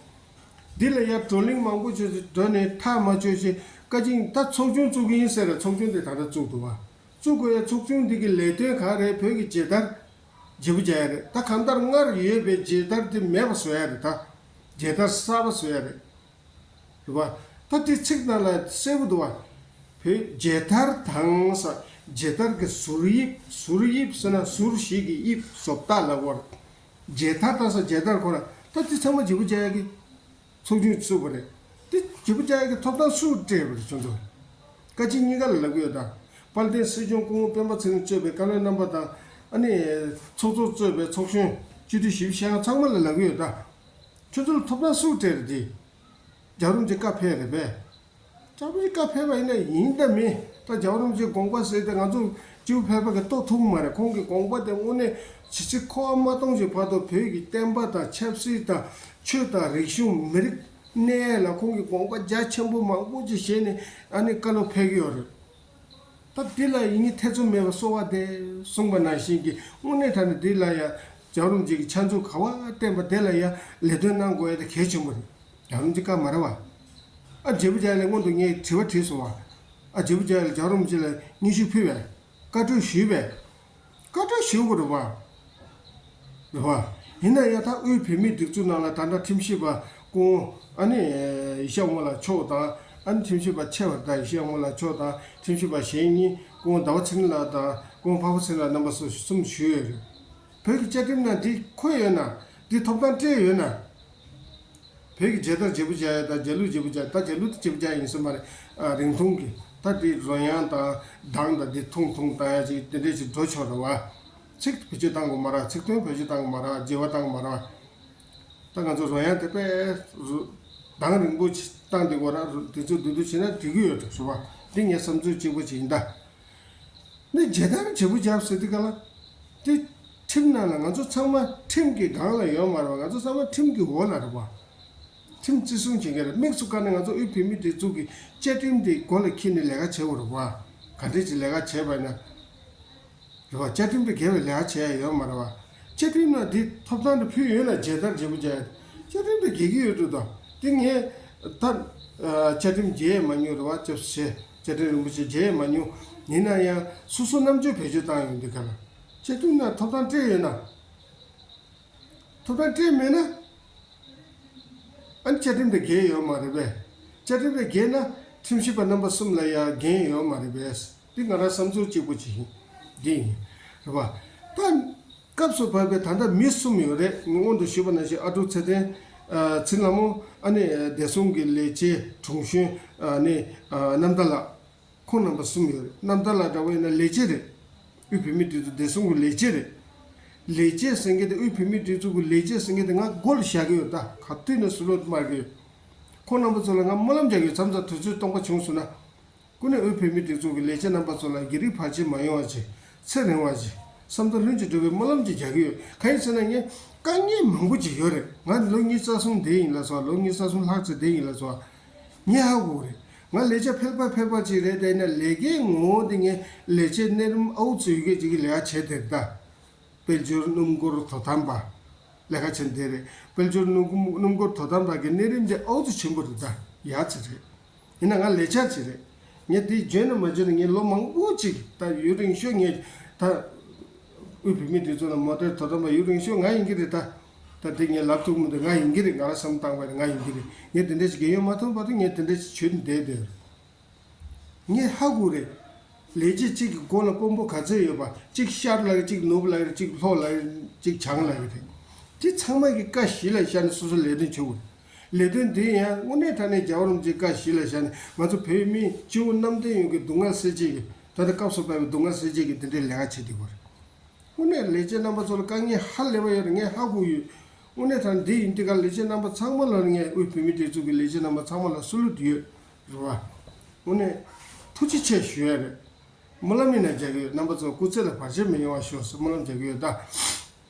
འདི་ལ་ཡ་བགྲོ་གླེང་མང་པོ་བྱས་ཏེ་འགྲོ་ནས་ཐག་མ་ཆོད་ཞིག་བཀའ་སྤྱི་ད་ཚོགས་ཆུང་བཙུགས་ཀྱི་ཡིན་ཟེར་ར་ཚོགས་ཆུང་དེ་ད་ལྟ་བཙུགས་འདུག་བ། བཙུགས་དགོས་ཡ་ཚོགས་ཆུང་འདི་གི་ལས་དོན་ག་རེ་བོད་ཀྱི་མཇལ་དར་བརྗེ་པོ་རྒྱག་ཡ་རེད། ད་གང་ལྟར་སྔར་ཡོད་པའི་མཇལ་དར་དེ་མེད་པ་བཟོ་ཡ་རེད་ད། མཇལ་དར་གསར་པ་བཟོ་ཡ་རེད། རེད་བ། ད་དེ་ཚིག་ནང་ལ་གསལ་པོ་འདུག་བ། བོད་མཇལ་དར་དང་ས་མཇལ་དར་གྱི་ཟུར་དབྱིབས། ཟུར་དབྱིབས་ཟེར་ན་ཟུར་ཞིག་གི་དབྱིབས་བཟོ་ལྟ་ལ་བོར། མཇལ་དར་དང་ས་མཇལ་དར་ཁོ་ན་ད་དེ་ཚང་མ་བརྗེ་པོ་རྒྱག་ཡ་གི་ཚོགས་ཆུང་བཙུགས་པ་རེད། དེ་བརྗེ་པོ་རྒྱག་ཡ་གི་ཐོབ་ཐང་སུ་སྤྲད་པ་རེད་ཁྱོད་ཚོ། བཀའ་སྤྱི་གཉིས་ཀ་ལ་ལབ་ཀྱི་ཡོད་ད། དཔལ་ལྡན་སྲིད་སྐྱོང་སྐུ་ངོ་སྤེན་པ་ཚེ་རིང་གཙོས་པའི་བཀའ་བློན་རྣམ་པ་དང་ཨ་ནི་ཚོགས་གཙོ་གཙོས་པའི་ཚོགས་གཞོན་སྤྱི་འཐུས་བཞི་བཅུ་ཞེ་ལྔ་ཚང་མ་ལ་ལབ་ཀྱི་ཡོད་ད། ཁྱོད་ཚོ་ལ་ཐོབ་ཐང་སུ་སྤྲད་རེད་དེ། རྒྱལ་བ་རིན་པོ་ཆེ་བཀའ་ཕེབས་རེད་པས། རྒྱལ་བ་རིན་པོ་ཆེ་བཀའ་ཕེབས་པ་ཡིན་ན་ཡིན་ད་མིན་ད་རྒྱལ་བ་རིན་པོ་ཆེའི་དགོངས་པ་ཟེར་ཏེ་ང་ཚོ་སྤྱི་བོ་ཕལ་པ་གི་ལྟོ་ཐུབ་མ་རེད། ཁོང་གི་དགོངས་པ་དེ་དངོས་གནས་ཇི་སྲིད་འཁོར་བ་མ་སྟོངས་ཀྱི་བར་དུ་བོད་ཀྱི་བསྟན་པ་དང་ཆབ་སྲིད་དང་ཆོས་དང་རིག་གཞུང་མི་རིགས་གནས་ལ་ཁོང་གི་དགོངས་པ་རྒྱ་ཆེན་པོ་མང་པོ་ཅིག་བཞེས་ནས་ཨ་ནི་བཀའ་སློབ་ཕེབས་ཀྱི་ཡོད་རེད། ད་འདི་ལ་ཡིན་གཉིས་ཐེ་ཚོམ་མེད་པར་གསོལ་བ་འདེབས་གསུངས་པ་ནང་བཞིན་གྱི་དངོས་གནས་དྲང་གནས་འདི་ལ་ཡ་རྒྱལ་བ་རིན་པོ་ཆེ་གི་ཕྱག་མཛུབ་ག་བ་བསྟན་པ་དེ་ལ་ཡ་ལས་དོན་གནང་དགོས་ཡ་དེ་གལ་ཆེན་པོ་རེད། རྒྱལ་བ་རིན་པོ་ཆེ་བཀའ་མ་རེད་བ། ཨ་བརྗེ་པོ་རྒྱག་ཡ་ལ་སྔོན་དུ་ངས་དྲི་བ་དྲིས་སོང་བ། ཨ་བརྗེ་པོ་རྒྱག་ཡ་ལ་རྒྱལ་བ་རིན་པོ་ཆེ་ལ་སྙན་ཞུ་ཕུལ་བས། བཀའ་འཁྲོལ་ཞུས་པས། བཀའ་འཁྲོལ་ཞུ་དགོས་རེད་བ། རེད་བ། ཡིན་ན་ཡང་ད་དབུས་བོད་མིའི་སྒྲིག་འཛུགས་ནང་ལ་ད་ལྟ་ཁྲིམས་ཞིབ་པ་སྐུ་ངོ་ཨ་ནི་ཡེ་ཤེས་དབང་མོ་ལགས་མཆོག་དང་ཨ་ནི་ཁྲིམས་ཞིབ་པ་ཆེ་བ་དང་ཡེ་ཤེས་དབང་མོ་ལགས་མཆོག་དང་ཁྲིམས་ཞིབ་པ་གཞན་གཉིས་སྐུ་ངོ་ཟླ་བ་ཚེ་རིང་ལགས་དང་སྐུ་ངོ་འཕགས་པ་ཚེ་རིང་ལགས་རྣམ་པ་སོ་གསུམ་ཞུས་ཡོད་རེད། བོད་ཀྱི་བཅའ་ཁྲིམས་ནང་འདི་འཁོད་ཡོད་ན། འདི་ཐོབ་ཐང་སྤྲད་ཡོད་ན། བོད་ཀྱི་མཇལ་དར་བརྗེ་པོ་རྒྱག་ཡ་དང་རྒྱ་ལུགས་བརྗེ་པོ་རྒྱག་ད་རྒྱ་ལུགས་དེ་བརྗེ་པོ་རྒྱག་ཡིན་ས་མ་རེད། ཨ་རིང་ཐུང་གི་ད་དེ་རོལ་དབྱངས་དང་གདངས་དང་དེ་ཐུང་ཐུང་བཏང་ཡ་ཅིག་དེ་འདྲས་ཅིག་འགྲོ་ཆོག་རེད་བ། ཚིག་བེད་སྤྱོད་བཏང་དགོས་མ་རེད། ཚིག་དོན་བེད་སྤྱོད་བཏང་དགོས་མ་རེད། བརྗེ་བ་བཏང་དགོས་མ་རེད་བ། ད་ང་ཚོ་རོལ་དབྱངས་དེ་དཔེ་རུ་གདངས་རིང་པོ་ཅིག་བཏང་དེ་དགོས་ར་རུ་དེ་ཚོ་བསྡུ་བསྡུ་བྱས་ན་འགྲིག་གི་ཡོད་འགྲོ་སོང་བ། འདི་ངའི་བསམ་ཚུལ་གཅིག་པོ་ཅིག་ཡིན་ད། ནི་མཇལ་དར་བརྗེ་པོ་རྒྱབ་ཟེར་དུས་ག་ལ། དེ་ཁྲིམས་ནང་ལ་ང་ཚོ་ཚང་མ་ཁྲིམས་ཀྱི་སྒང་ལ་ཡོད་མ་རེད་བ། ང་ཚོ་ཚང་མ་ཁྲིམས་ཀྱི་འོག་ལ་རེད་བ། ཁྲིམས་བརྩི་སྲུང་བྱེད་མཁན་རེད། དམིགས་སུ་བཀར་ནས་ང་ཚོ་དབུས་བོད་མིའི་སྒྲིག་འཛུགས་ཀྱི་བཅའ་ཁྲིམས་དེ་མགོ་ལ་འཁྱེར་ནས་ལས་ཀ་བྱེད་དགོས་རེད་བ། ག་འདྲས་ཀྱི་ལས་ཀ་བྱེད་པ་ཡིན་ན། རེད་བ། བཅའ་ཁྲིམས་དེ་འགལ་བའི་ལས་ཀ་བྱེད་ཡ་ཡོད་མ་རེད་བ། བཅའ་ཁྲིམས་ནང་འདི་ཐོབ་ཐང་དེ་ཕུལ་ཡོད་ན་མཇལ་དར་བརྗེ་པོ་རྒྱག་ཡ། བཅའ་ཁྲིམས་དེ་འགལ་གྱི་ཡོད་འགྲོ་དང་། དེ་ངས་ད་བཅའ་ཁྲིམས་མཇལ་ཡས་མ་མྱོང་རེད་བ། ཅེས་བྱས། བཅའ་ཁྲིམས་རིན་པོ་ཆེ་མཇལ་ཡས་མ་མྱོང་། ཡིན་ན་ཡང་སོ་སོ་རྣམ་དཔྱོད་བེད་སྤྱོད་བཏང་ཡོང་དུས་ག་ལ། བཅའ་ཁྲིམས་ནང་ཐོབ་ཐང་སྤྲད་ཡོད་ན། ཐོབ་ཐང་སྤྲད་མེད་ན། ཨ་ནི་བཅའ་ཁྲིམས་དང་འགལ་ཡོད་མ་རེད་པས། བཅའ་ཁྲིམས་དང་འགལ་ན་ཁྲིམས་ཞིབ་པ་རྣམ་པ་གསུམ་ལ་ཡང་འགན་ཡོད་མ་རེད་པས། འདི་ང་རང་བསམ་ཚུལ་གཅིག་པུ་ཅིག་ཡིན། འདི་ཡིན། རེད་པ། ད་སྐབས་སུ་བབས་པའི་ད་ལྟ་མི་གསུམ་ཡོད་རེད། ངས་སྔོན་དུ་ཞུས་པ་ནང་བཞིན་ཨ་ཀྲུག་ཚེ་བརྟན། ཨ་ཚེ་ལྷ་མོ། ཨ་ནི་བདེ་སྲུང་གི་ལས་བྱེད་དྲུང་གཞོན། ཨ་ནི་ཨ་གནམ་ཐང་ལགས། ཁོང་རྣམ་པ་གསུམ་ཡོད་རེད། གནམ་ཐང་ལགས་འདྲ་བོ་ཡིན་ན་ལས་བྱེད་རེད། དབུས་བོད་མིའི་སྒྲིག་འཛུགས་བདེ་སྲུང་གི་ལས་བྱེད་རེད། ལས་བྱེད་ཟེར་མཁན་དེ་དབུས་བོད་མིའི་སྒྲིག་འཛུགས་ཀྱི་ལས་བྱེད་ཟེར་མཁན་དེ་ང་མགོ་ལ་བཞག་གི་ཡོད། ད་ག་དུས་ནས་ཟུར་ལོག་མར་གི་ཡོད། ཁོང་རྣམ་པ་ཚོ་ལ་ང་སྨོན་ལམ་རྒྱག་གི་ཡོད། མཚམས་མཚམས་དུས་ཚོད་སྟོང་པ་བྱུང་སོང་ན། ཀུན་ནས་དབུས་བོད་མིའི་སྒྲིག་འཛུགས་ཀྱི་ལས་བྱེད་རྣམ་པ་ཚོ་ལ་བགེགས་རིགས་བར་ཆད་མ་ཡོང་བ་བྱེད། ཚེ་རིང་བ་བྱེད། བསམ་དོན་ལྷུན་གྱིས་འགྲུབ་པའི་སྨོན་ལམ་ཅིག་རྒྱག་གི་ཡོད། གང་ཡིན་ཟེར་ན་ངས་དཀའ་ངལ་མང་པོ་ཅིག་ཡོད་རེད། ང་ལོ་ཉི་ཤུ་རྩ་གསུམ་དེ་ཡིན་ལ་སོགས། ལོ་ཉི་ཤུ་རྩ་གསུམ་ལྷག་ཙམ་དེ་ཡིན་ལ་སོགས། ངས་ཧ་གོ་རེད། ང་ལས་བྱ་ཕལ་པ་ཕལ་པ་ཅིག་རེད། དེ་ནས་ལས་ཀའི་ངོ་བོ་དེ་ངས་ལས་བྱེད་གནས་རིམ་ཨའུ་ཙི་ཡོད་མཁན་ཅིག་གི་ལས་ཀ་བྱས་དེ་རེད་ད། དཔལ་འབྱོར་སྣུམ་འཁོར་དོ་དམ་པ། ལས་ཀ་བྱེད་འདི་རེད། དཔལ་འབྱོར་སྣུམ་སྣུམ་འཁོར་དོ་དམ་པ་གི་གནས་རིམ་དེ་ཨའུ་ཙི་ཆེན་པོ་རེད་ད། ཡག་ཙི་རེད། ཡིན་ན་ང་ལས་བྱ་ཅིག་རེད། ངས་དེ་འཇོན་ན་མ་འཇོན་ན་ངས་ལོ་མང་པོ་ཅིག་ད་ཡུན་རིང་ཤོས་ངས་ད་དབུས་བོད་མིའི་སྒྲིག་འཛུགས་ལ་མོ་ཊའི་དོ་དམ་པ་ཡུན་རིང་ཤོས་ང་ཡིན་གྱི་རེད་ད། ད་དེ་ངས་ལབ་ཐུབ་མི་འདུག་ང་ཡིན་གྱི་རེད། ང་རང་བསམ་བཏང་བ་ཡིན་ན་ང་ཡིན་གྱི་རེད། ངས་དེ་འདྲ་ཞིག་རྒན་ཡོལ་མ་ཐོན་བར་དུ་ངས་དེ་འདྲ་ཞིག་བྱས་ནས་བསྡད་བསྡད་ཡོད་རེད། ངས་ཧ་གོ་རེད། ལས་བྱེད་གཅིག་གི་མགོ་ལ་དཔོན་པོ་ག་ཚོད་ཡོད་པ། གཅིག་ཤར་ལབ་ཀྱི། གཅིག་ནུབ་ལབ་ཀྱི། གཅིག་ལྷོ་ལབ་ཀྱི། གཅིག་བྱང་ལབ་ཀྱི་རེད། དེ་ཚང་མ་གི་བཀའ་གཞི་ལ་བཞག་ནས་སོ་སོ་ལས་དོན་བྱེད་དགོས་རེད། ལས་དོན་འདི་ཡང་དངོས་གནས་དྲང་གནས་རྒྱལ་བ་རིན་པོ་ཆེའི་བཀའ་གཞི་ལ་བཞག་ནས་ང་ཚོ་བོད་མི་སྤྱི་བོ་གནམ་བསྟན་ཡོངས་ཀྱི་སྡུག་བསྔལ་སེལ་ཆེད་ཀྱི། ད་ལྟ་སྐབས་སུ་བབས་པའི་སྡུག་བསྔལ་སེལ་ཆེད་ཀྱི་དེ་འདྲའི་ལས་ཀ་བྱེད་བསྡད་དགོས་རེད། དངོས་གནས་ལས་བྱེད་རྣམ་པ་ཚོ་ལ་དཀའ་ངལ་ཧ་ལས་པ་ཡོད་རེད། ངས་ཧ་གོ་ཡོད། དངོས་གནས་དྲང་འདི་ཡིན་དུས་ཀ་ལས་བྱེད་རྣམ་པ་ཚང་མ་ལ་ངས་དབུས་བོད་མིའི་སྒྲིག་འཛུགས་ཀྱི་ལས་བྱེད་རྣམ་པ་ཚང་མ་ལ་སུ་ལུ་དུ་ཡོད་རེད་བ། དངོས་གནས་ཐུགས་རྗེ་ཆེ་ཞུ་ཡ་རེད། སྨོན་ལམ་ཡིན་ན་རྒྱག་གི་ཡོད། རྣམ་པ་ཚོ་སྐུ་ཚེ་ལ་བར་ཆད་མི་ཡོང་བ་ཤོག་ཟེར་སྨོན་ལམ་རྒྱག་གི་ཡོད་ད།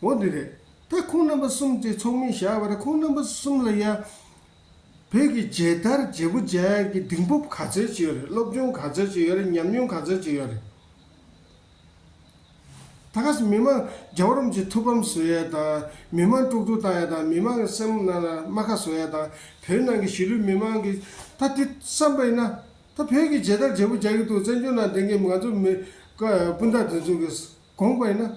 འོ་འདི་རེད། ད་ཁོང་རྣམ་པ་གསུམ་དེ་ཚོགས་མི་བཞག་པ་རེད། ཁོང་རྣམ་པ་གསུམ་ལ་ཡ། བོད་ཀྱི་མཇལ་དར་བརྗེ་པོ་རྒྱག་ཡག་གི་གདེང་སྤོབས་ག་ཚོད་ཅིག་ཡོད་རེད། སློབ་སྦྱོང་ག་ཚོད་ཅིག་ཡོད་རེད། ཉམས་མྱོང་ག་ཚོད་ཅིག་ཡོད་རེད། ད་ག་སེ་མི་མང་རྒྱལ་བ་རིན་པོ་ཆེ་ཐུགས་ཕམ་བཟོ་ཡ་དང་། མི་མང་དཀྲུག་དཀྲུག་བཏང་ཡ་དང་། མི་མང་གི་སེམས་ནང་ལ་རྨ་ཁ་བཟོ་ཡ་དང་། བོད་ནང་གི་གཞིས་ལུས་མི་མང་གི་ད་དེ་བསམ་པ་ཡིན་ན། ད་བོད་ཀྱི་མཇལ་དར་བརྗེ་པོ་རྒྱག་གི་འདུག་བཙན་བྱོལ་ནང་བསྡད་མཁན་ང་ཚོ་མི་ཀ་སྤུན་ཟླ་དེ་ཚོ་གིས་དགོངས་པ་ཡིན་ན།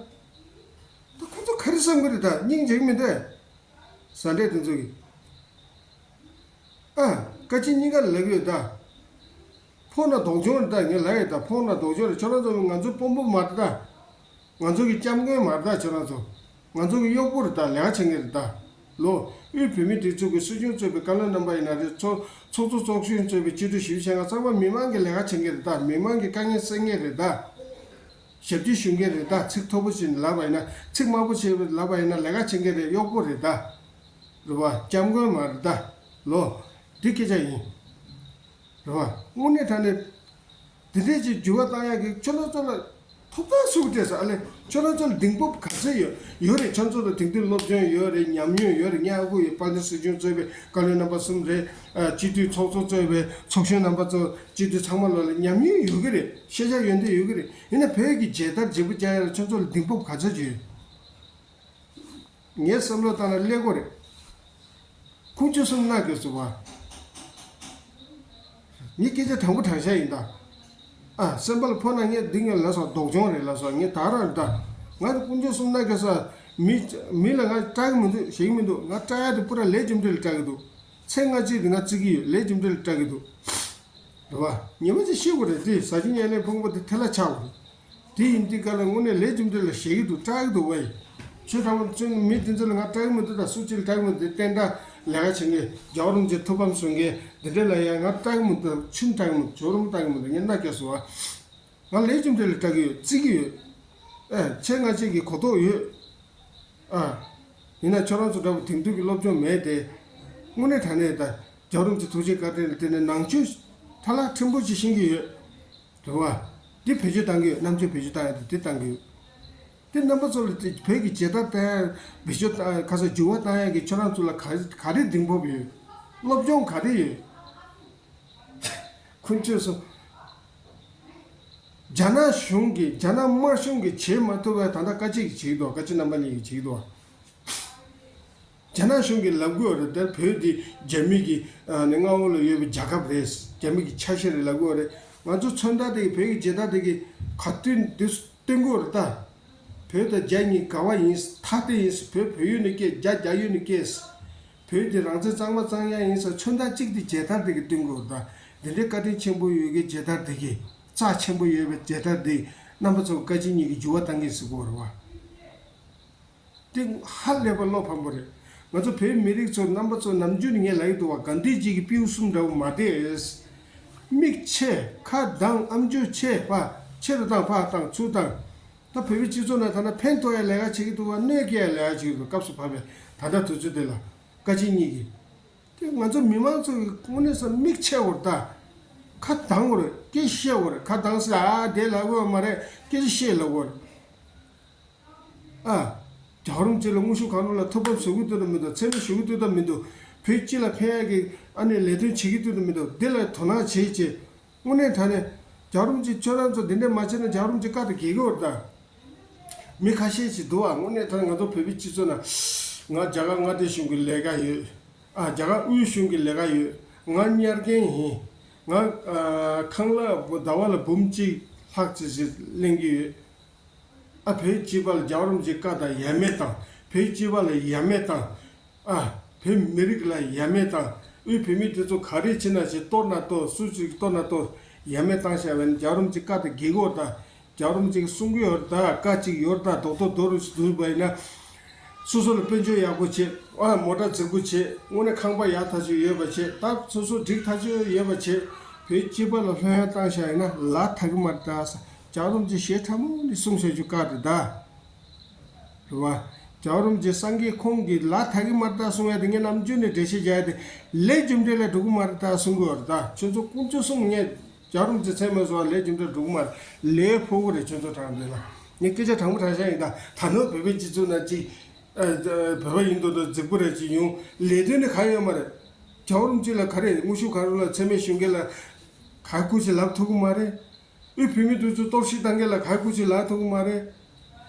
ད་ཁོ་ཚོ་ག་རེ་བསམ་གི་རེད། ད་སྙིང་རྗེ་གི་མི་འདུག་བཟའ་འབྲས་དེ་ཚོ་གིས། ཨ། བཀའ་སྤྱི་གཉིས་ཀ་ལ་ལབ་ཀྱི་ཡོད་ད། ཕོ་ན་རྡོག་གཅོང་རེད་ད། ངས་ལབ་ཡོད་ད། ཕོ་ན་རྡོག་གཅོང་རེད། ཁྱོད་རང་ཚོ་ང་ཚོའི་དཔོན་པོ་མ་རེད་ད། ང་ཚོ་གི་སྐྱབས་མགོན་མ་རེད་ད། ཁྱོད་རང་ཚོ་ང་ཚོ་གི་གཡོག་པོ་རེད་ད། ལས་ཀ་བྱེད་མཁན་རེད་ད། ལོ། དབུས་བོད་མིའི་སྒྲིག་འཛུགས་ཀྱི་སྲིད་སྐྱོང་གཙོས་པའི་བཀའ་བློན་རྣམ་པ་ཡིན་ན་རེད། ཚོགས་ཚོགས་གཙོ་གཞོན་གཙོས་པའི་སྤྱི་འཐུས་ཞིབ་བཤེར་ཁང་ཚང་མ་མི་མང་གི་ལས་ཀ་བྱེད་མཁན་རེད་ད། མི་མང་གི་དཀའ་ངལ་སེལ་མཁན་རེད་ད། ཞབས་ཕྱི་ཞུ་མཁན་རེད་ད། ཚིག་མཐོ་པོ་བྱས་ནས་ལབ་པ་ཡིན་ན། ཚིག་དམའ་པོ་བྱས་ལབ་པ་ཡིན་ན་ལས་ཀ་བྱེད་མཁན་རེད། གཡོག་པོ་རེད་ད། རེད་བ། སྐྱབས་མགོན་མ་རེད་ད། ལོ། འདི་སྐད་ཆ་ཡིན། རེད་བ། དངོས་གནས་དྲང་གནས། འདི་འདྲས་ཀྱི་འགྱུར་བ་བཏང་ཡག་གི་ཁྱོད་རང་ཚོ་ལ་ཐོབ་ཐང་སུ་གིས་སྤྲད་སོང་། ཨ་ལས། ཁྱོད་རང་ཚོ་ལ་གདེང་སྤོབས་ག་ཚོད་ཡོད། ཡོད་རེད། ཁྱོད་ཚོ་ལ་དེང་དུས་སློབ་སྦྱོང་ཡོད་རེད། ཉམས་མྱོང་ཡོད་རེད། ངས་ཧ་གོ་ཡོད། དཔལ་ལྡན་སྲིད་སྐྱོང་གཙོས་པའི་བཀའ་བློན་རྣམ་པ་གསུམ་རེད། ཨ། སྤྱི་འཐུས་ཚོགས་གཙོ་གཙོས་པའི་ཚོགས་གཞོན་རྣམ་པ་ཚོ། སྤྱི་འཐུས་ཚང་མ་ལོ་ལ་ཉམས་མྱོང་ཡོད་ཀྱི་རེད། ཤེས་བྱ་ཡོན་ཏན་ཡོད་ཀྱི་རེད། ཡིན་ན་བོད་ཀྱི་མཇལ་དར་བརྗེ་པོ་རྒྱག་ཡག་ལ་ཁྱོད་ཚོ་ལ་གདེང་སྤོབས་ག་ཚོད་ཅིག་ཡོད། ངའི་བསམ་བློ་བཏང་ན་ཀླད་ཀོར་རེད། ཁུངས་བཅོལ་གསུམ་མནའ་བསྐྱལ་སོང་བ། ངའི་སྐད་ཆ་དྲང་པོ་དྲང་བཞག་ཡིན་ད། ཨ། སེམས་པ་ལ་ཕོག་ན་ངས་འདི་ངས་ལབ་སོང་། རྡོག་གཅོང་རེད་ལབ་སོང་། ངས་ད་རང་རེད་ད། ང་ཚོ་ཁུངས་བཅོལ་གསུམ་མནའ་བསྐྱལ་སོང་། མི་མི་ལ་ང་སྐྲག་གི་མི་འདུག་ཞེད་ཀྱི་མི་འདུག་ང་སྐྲག་ཡག་དེ་པུ་ར་ལས་རྒྱུ་འབྲས་ལ་སྐྲག་གི་འདུག་ཚེ་སྔ་ཕྱི་དེ་ང་བརྩི་གི་ཡོད། ལས་རྒྱུ་འབྲས་ལ་སྐྲག་གི་འདུག་རེད་བ། ཉི་མ་གཅིག་ཤི་དགོས་རེད་དེ། ཟ་ཆུ་ཉལ་ནས་ཕུང་པོ་དེ་ཐལ་ལ་ཆགས་དགོས་རེད། དེ་ཡིན་དུས་ཀ་ལ་དངོས་གནས་ལས་རྒྱུ་འབྲས་ལ་ཞེད་ཀྱི་འདུག་སྐྲག་གི་འདུག་བ་ཡིན། ཁྱོད་དྲང་པོ་ཚོས་མི་དེ་ཚོ་ལ་ང་སྐྲག་གི་མི་འདུག་ད་སུ་གཅིག་ལ་སྐྲག་གི་མི་འདུག་བསྟན་དགྲ་ལས་ཀ་བྱེད་མཁན་རྒྱལ་བ་རིན་པོ་ཆེ་ཐུགས་ཕམ་བཟོ་མཁན་དེ་འདྲ་ལ་ཡང་ང་སྐྲག་གི་མི་འདུག་ཆུང་སྐྲག་གི་མི་འདུག་ཇོ་རུ་མོ་སྐྲག་གི་མི་འདུག་ངས་མནའ་བསྐྱལ་སོང་བ། ང་ལས་རྒྱུ་འབྲས་ལ་སྐྲག་གི་ཡོད། བརྩི་གི་ཡོད། ཨེ། ཚེ་སྔ་ཕྱི་གི་གོ་རྟོགས་ཡོད། ཨ། ཡིན་ན་ཁྱོད་རང་ཚོ་འདྲ་པོ་དེང་དུས་ཀྱི་སློབ་སྦྱོང་མེད་དེ། དངོས་གནས་དྲང་གནས་ད། རྒྱལ་བ་རིན་པོ་ཆེ་ཐུགས་རྗེ་བཀའ་དྲིན་ལ་བརྟེན་ནས་ནང་ཆོས་ཐ་ལག་ཕྲན་བུ་ཅིག་ཤེས་ཀྱི་ཡོད། རེད་བ། འདི་བེད་སྤྱོད་བཏང་གི་ཡོད། རྣམ་དཔྱོད་བེད་སྤྱོད་བཏང་ཡ་དེ་འདི་བཏང་གི་ཡོད། དེ་རྣམ་པ་ཚོ་ལ་དེ་བོད་ཀྱི་མཇལ་དར་བསྟན་ཡ་བེད་སྤྱོད་བཏང་ཡ། ཁ་སང་འགྱུར་བ་བཏང་ཡ་གི་ཁྱོད་རང་ཚོ་ལ་ག་ག་རེ་གདེང་སྤོབས་ཡོད། སློབ་སྦྱོང་ག་རེ་ཡོད། ཁོང་ཚོས་སོ། རྒྱ་ནག་གཞུང་གིས། རྒྱ་ནག་དམར་གཞུང་གིས་བྱེད་མ་ཐུབ་པ་ད་ལྟ་བཀའ་སྤྱི་གིས་བྱེད་ཀྱི་འདུག་བཀའ་སྤྱི་རྣམ་པ་གཉིས་ཀྱིས་བྱེད་ཀྱི་འདུག་རྒྱ་ནག་གཞུང་གིས་ལབ་ཀྱི་ཡོད་རེད། དེར་བོད་འདི་རྒྱ་མི་གི་ཨ་ནི་མངའ་འོག་ལ་ཡོད་པའི་རྒྱལ་ཁབ་རེད། རྒྱ་མི་གི་ཆ་ཤས་རེད་ལབ་ཀྱི་ཡོད་རེད། ང་ཚོ་མཚོན་རྟགས་དེ་གི་བོད་ཀྱི་མཇལ་དར་དེ་གི་ག་དུས་འདི་སྟོན་གྱི་ཡོད་རེད་ད། བོད་དང་རྒྱ་གཉིས་འགལ་བ་ཡིན། ཐ་དད་ཡིན། བོད་བོད་ཡུལ་ནས་སྐྱེས། རྒྱ་རྒྱ་ཡུལ་ནས་སྐྱེས། བོད་དེ་རང་བཙན་གཙང་མ་གཙང་ཡག་ཡིན་ས་མཚོན་རྟགས་གཅིག་དེ་མཇལ་དར་དེ་གི་སྟོན་དགོས་ད། འདི་འདྲའི་བཀའ་དྲིན་ཆེན་པོ་ཡོད་གི་མཇལ་དར་དེ་གི་རྩ་ཆེན་པོ་ཡོད་པའི་མཇལ་དར་དེ་རྣམ་པ་ཚོ་བཀའ་སྤྱི་གཉིས་ཀྱི་འགྱུར་བ་གཏང་གི་ཟེར་གོ་རེད་བ། དེ་ཧ་ལས་པ་བློ་ཕམ་པོ་རེད། ང་ཚོ་བོད་མི་རིགས་ཚོ་རྣམ་པ་ཚོ་ནམ་རྒྱུན་ནས་ངས་ལབ་ཀྱི་འདུག་བ། གྷན་དྷི་ཇི་གི་པིའུ་གསུམ་འདྲ་བོ་མ་བསྡད། མིག་ཕྱེ། ཁ་གདངས། ཨམ་ཅོག་ཕྱེ། ཕ་ཕྱི་རུ་བཏང་། ཕར་བཏང་། ཚུར་བཏང་། ད་བོད་པའི་སྤྱི་ཚོགས་ནང་ད་ལྟ་ཕན་ཐོགས་ཡ་ལས་ཀ་བྱེད་ཀྱི་འདུག་བ། གནོད་སྐྱེལ་ཡ་ལས་ཀ་བྱེད་ཀྱི་འདུག་སྐབས་སུ་བབས་པའི་ད་ལྟ་དུས་ཚོད་དེ་ལ་བཀའ་སྤྱི་གཉིས་ཀྱིས། དེ་ང་ཚོ་མི་མང་ཚོ་གི་དངོས་གནས་ས་མིག་ཕྱེ་བོར་ད། ཁ་གདངས་བོར། སྐད་བཤད་བོར། ཁ་གདངས་སེ་ཨ་དེ་ལབ་དགོས་མ་རེད། སྐད་ཆ་བཤད་ལབ་དགོས་རེད། ཨ། རྒྱལ་བ་རིན་པོ་ཆེ་ལ་དངོས་ཤུགས་གང་རུང་ལ་ཐུགས་ཕམ་བཟོ་གི་འདུག་དང་མི་འདུག་མཚན་སྨད་ཞུ་གི་འདུག་དང་མི་འདུག་བོད་སྤྱི་ལ་ཕན་ཡག་གི་ཨ་ནི་ལས་དོན་བྱེད་ཀྱི་འདུག་དང་མི་འདུག་འདི་ལ་དོ་སྣང་བྱེད་ཅེས། དངོས་གནས་དྲང་གནས་རྒྱལ་བ་རིན་པོ་ཆེ་ཁྱོད་རང་ཚོ་འདི་འདྲ་མ་བྱས་ན་རྒྱལ་བ་རིན་པོ་ཆེ་བཀའ་དང་འགལ་གི་ཡོད་རེད་ད། མི་ཁ་ཤས་ཤིག་འདུག་ཨ། དངོས་གནས་དྲང་གནས་ང་ཚོ་བོད་པའི་སྤྱི་ཚོགས་ནང་། ང་རྒྱ་གར་མངའ་སྡེ་གཞུང་གི་ལས་ཀ་ཡོད། ཨ། རྒྱ་གར་དབུས་གཞུང་གི་ལས་ཀ་ཡོད། ང་གཉེར་མཁན་ཡིན། ང་ཨ་ཁང་གླ་ཟླ་བ་ལ་འབུམ་གཅིག་ལྷག་ཙམ་ཞིག་ལེན་གྱི་ཡོད། ཨ། བོད་སྤྱི་པ་ལ་རྒྱལ་བ་རིན་པོ་ཆེའི་བཀའ་དང་ཡ་མེད་བཏང་། བོད་སྤྱི་པ་ལ་ཡ་མེད་བཏང་། ཨ། བོད་མི་རིགས་ལ་ཡ་མེད་བཏང་། དབུས་བོད་མི་དེ་ཚོ་ག་རེ་བྱེད་ན་བྱེད། གཏོར་ན་གཏོར། སུ་ཞིག་གཏོར་ན་གཏོར། ཡ་མེད་བཏང་བཞག་པ་ཡིན་ན་རྒྱལ་བ་རིན་པོ་ཆེའི་བཀའ་དང་འགལ་གྱི་ཡོད་རེད་ད། རྒྱལ་བ་རིན་པོ་ཆེ་གིས་གསུང་གི་ཡོད་རེད་ད། བཀའ་གཅིག་ཡོད་རེད་ད། རྡོག་རྡོག་རྡོ་རུ་ཞིག་བསྡུས་པ་ཡིན་ན། སོ་སོ་ལ་དཔལ་འབྱོར་ཡག་པོ་བྱེད། ཨ། མོ་ཊ་རྫིག་པོ་བྱེད། དངོས་གནས་ཁང་པ་ཡག་ཐག་ཆོད་ཡོད་པ་བྱེད། ད་སོ་སོ་འགྲིག་ཐག་ཆོད་ཡོད་པ་བྱེད། བོད་སྤྱི་པ་ལ་ལྷོད་ཡངས་བཏང་བཞག་ཡིན་ན་ལ་ཐག་གི་མ་རེད་ད། རྒྱལ་བ་རིན་པོ་ཆེ་ཞེ་ཁྲ་མོ་ནས་གསུངས་བཞག་རྒྱུ་བཀའ་རེད་ད། རེད་བ། རྒྱལ་བ་རིན་པོ་ཆེ་སངས་རྒྱས་ཁོང་གིས་ལ་ཐག་གི་མ་རེད་ད་གསུང་ཡ་དེ་ངས་ནམ་རྒྱུན་ནས་འགྲེལ་བཤད་རྒྱག་ཡ་དེ་ལས་རྒྱུ་འབྲས་ལ་འགྲོ་གི་མ་རེད་ད་གསུང་གི་ཡོད་རེད་ད། ཁྱོད་ཚོ་དཀོན་མཆོག་གསུམ་ངས། རྒྱལ་བ་རིན་པོ་ཆེ་མཚན་སྨད་གསུང་བ་ལས་རྒྱུ་འབྲས་འགྲོ་གི་མ་རེད། ལས་ཕོག་གི་རེད། ཁྱོད་ཚོ་དྲང་བདེན་ལ། ངས་སྐད་ཆ་དྲང་པོ་དྲང་བཞག་ཡིན་ད། ད་ནོར་བོད་པའི་སྤྱི་ཚོགས་ནང་གཅིག་ཨ། བོད་པ་ཡིན་མདོག་མདོག་རྫིག་པོ་རེད་ཅིག་ཡོང་ལས་དོན་ནི་གང་ཡོད་མ་རེད། རྒྱལ་བ་རིན་པོ་ཆེ་ལ་ག་རེ་དངོས་ཤུགས་གང་རུང་ལ་མཚན་སྨད་ཞུ་མཁན་ལ་ག་སྐུ་ཅིག་ལབ་ཐུབ་ཀྱི་མ་རེད། དབུས་བོད་མི་དེ་ཚོ་གཏོར་བཤིག་བཏང་མཁན་ལ་ག་སྐུ་ཅིག་ལབ་ཐུབ་ཀྱི་མ་རེད།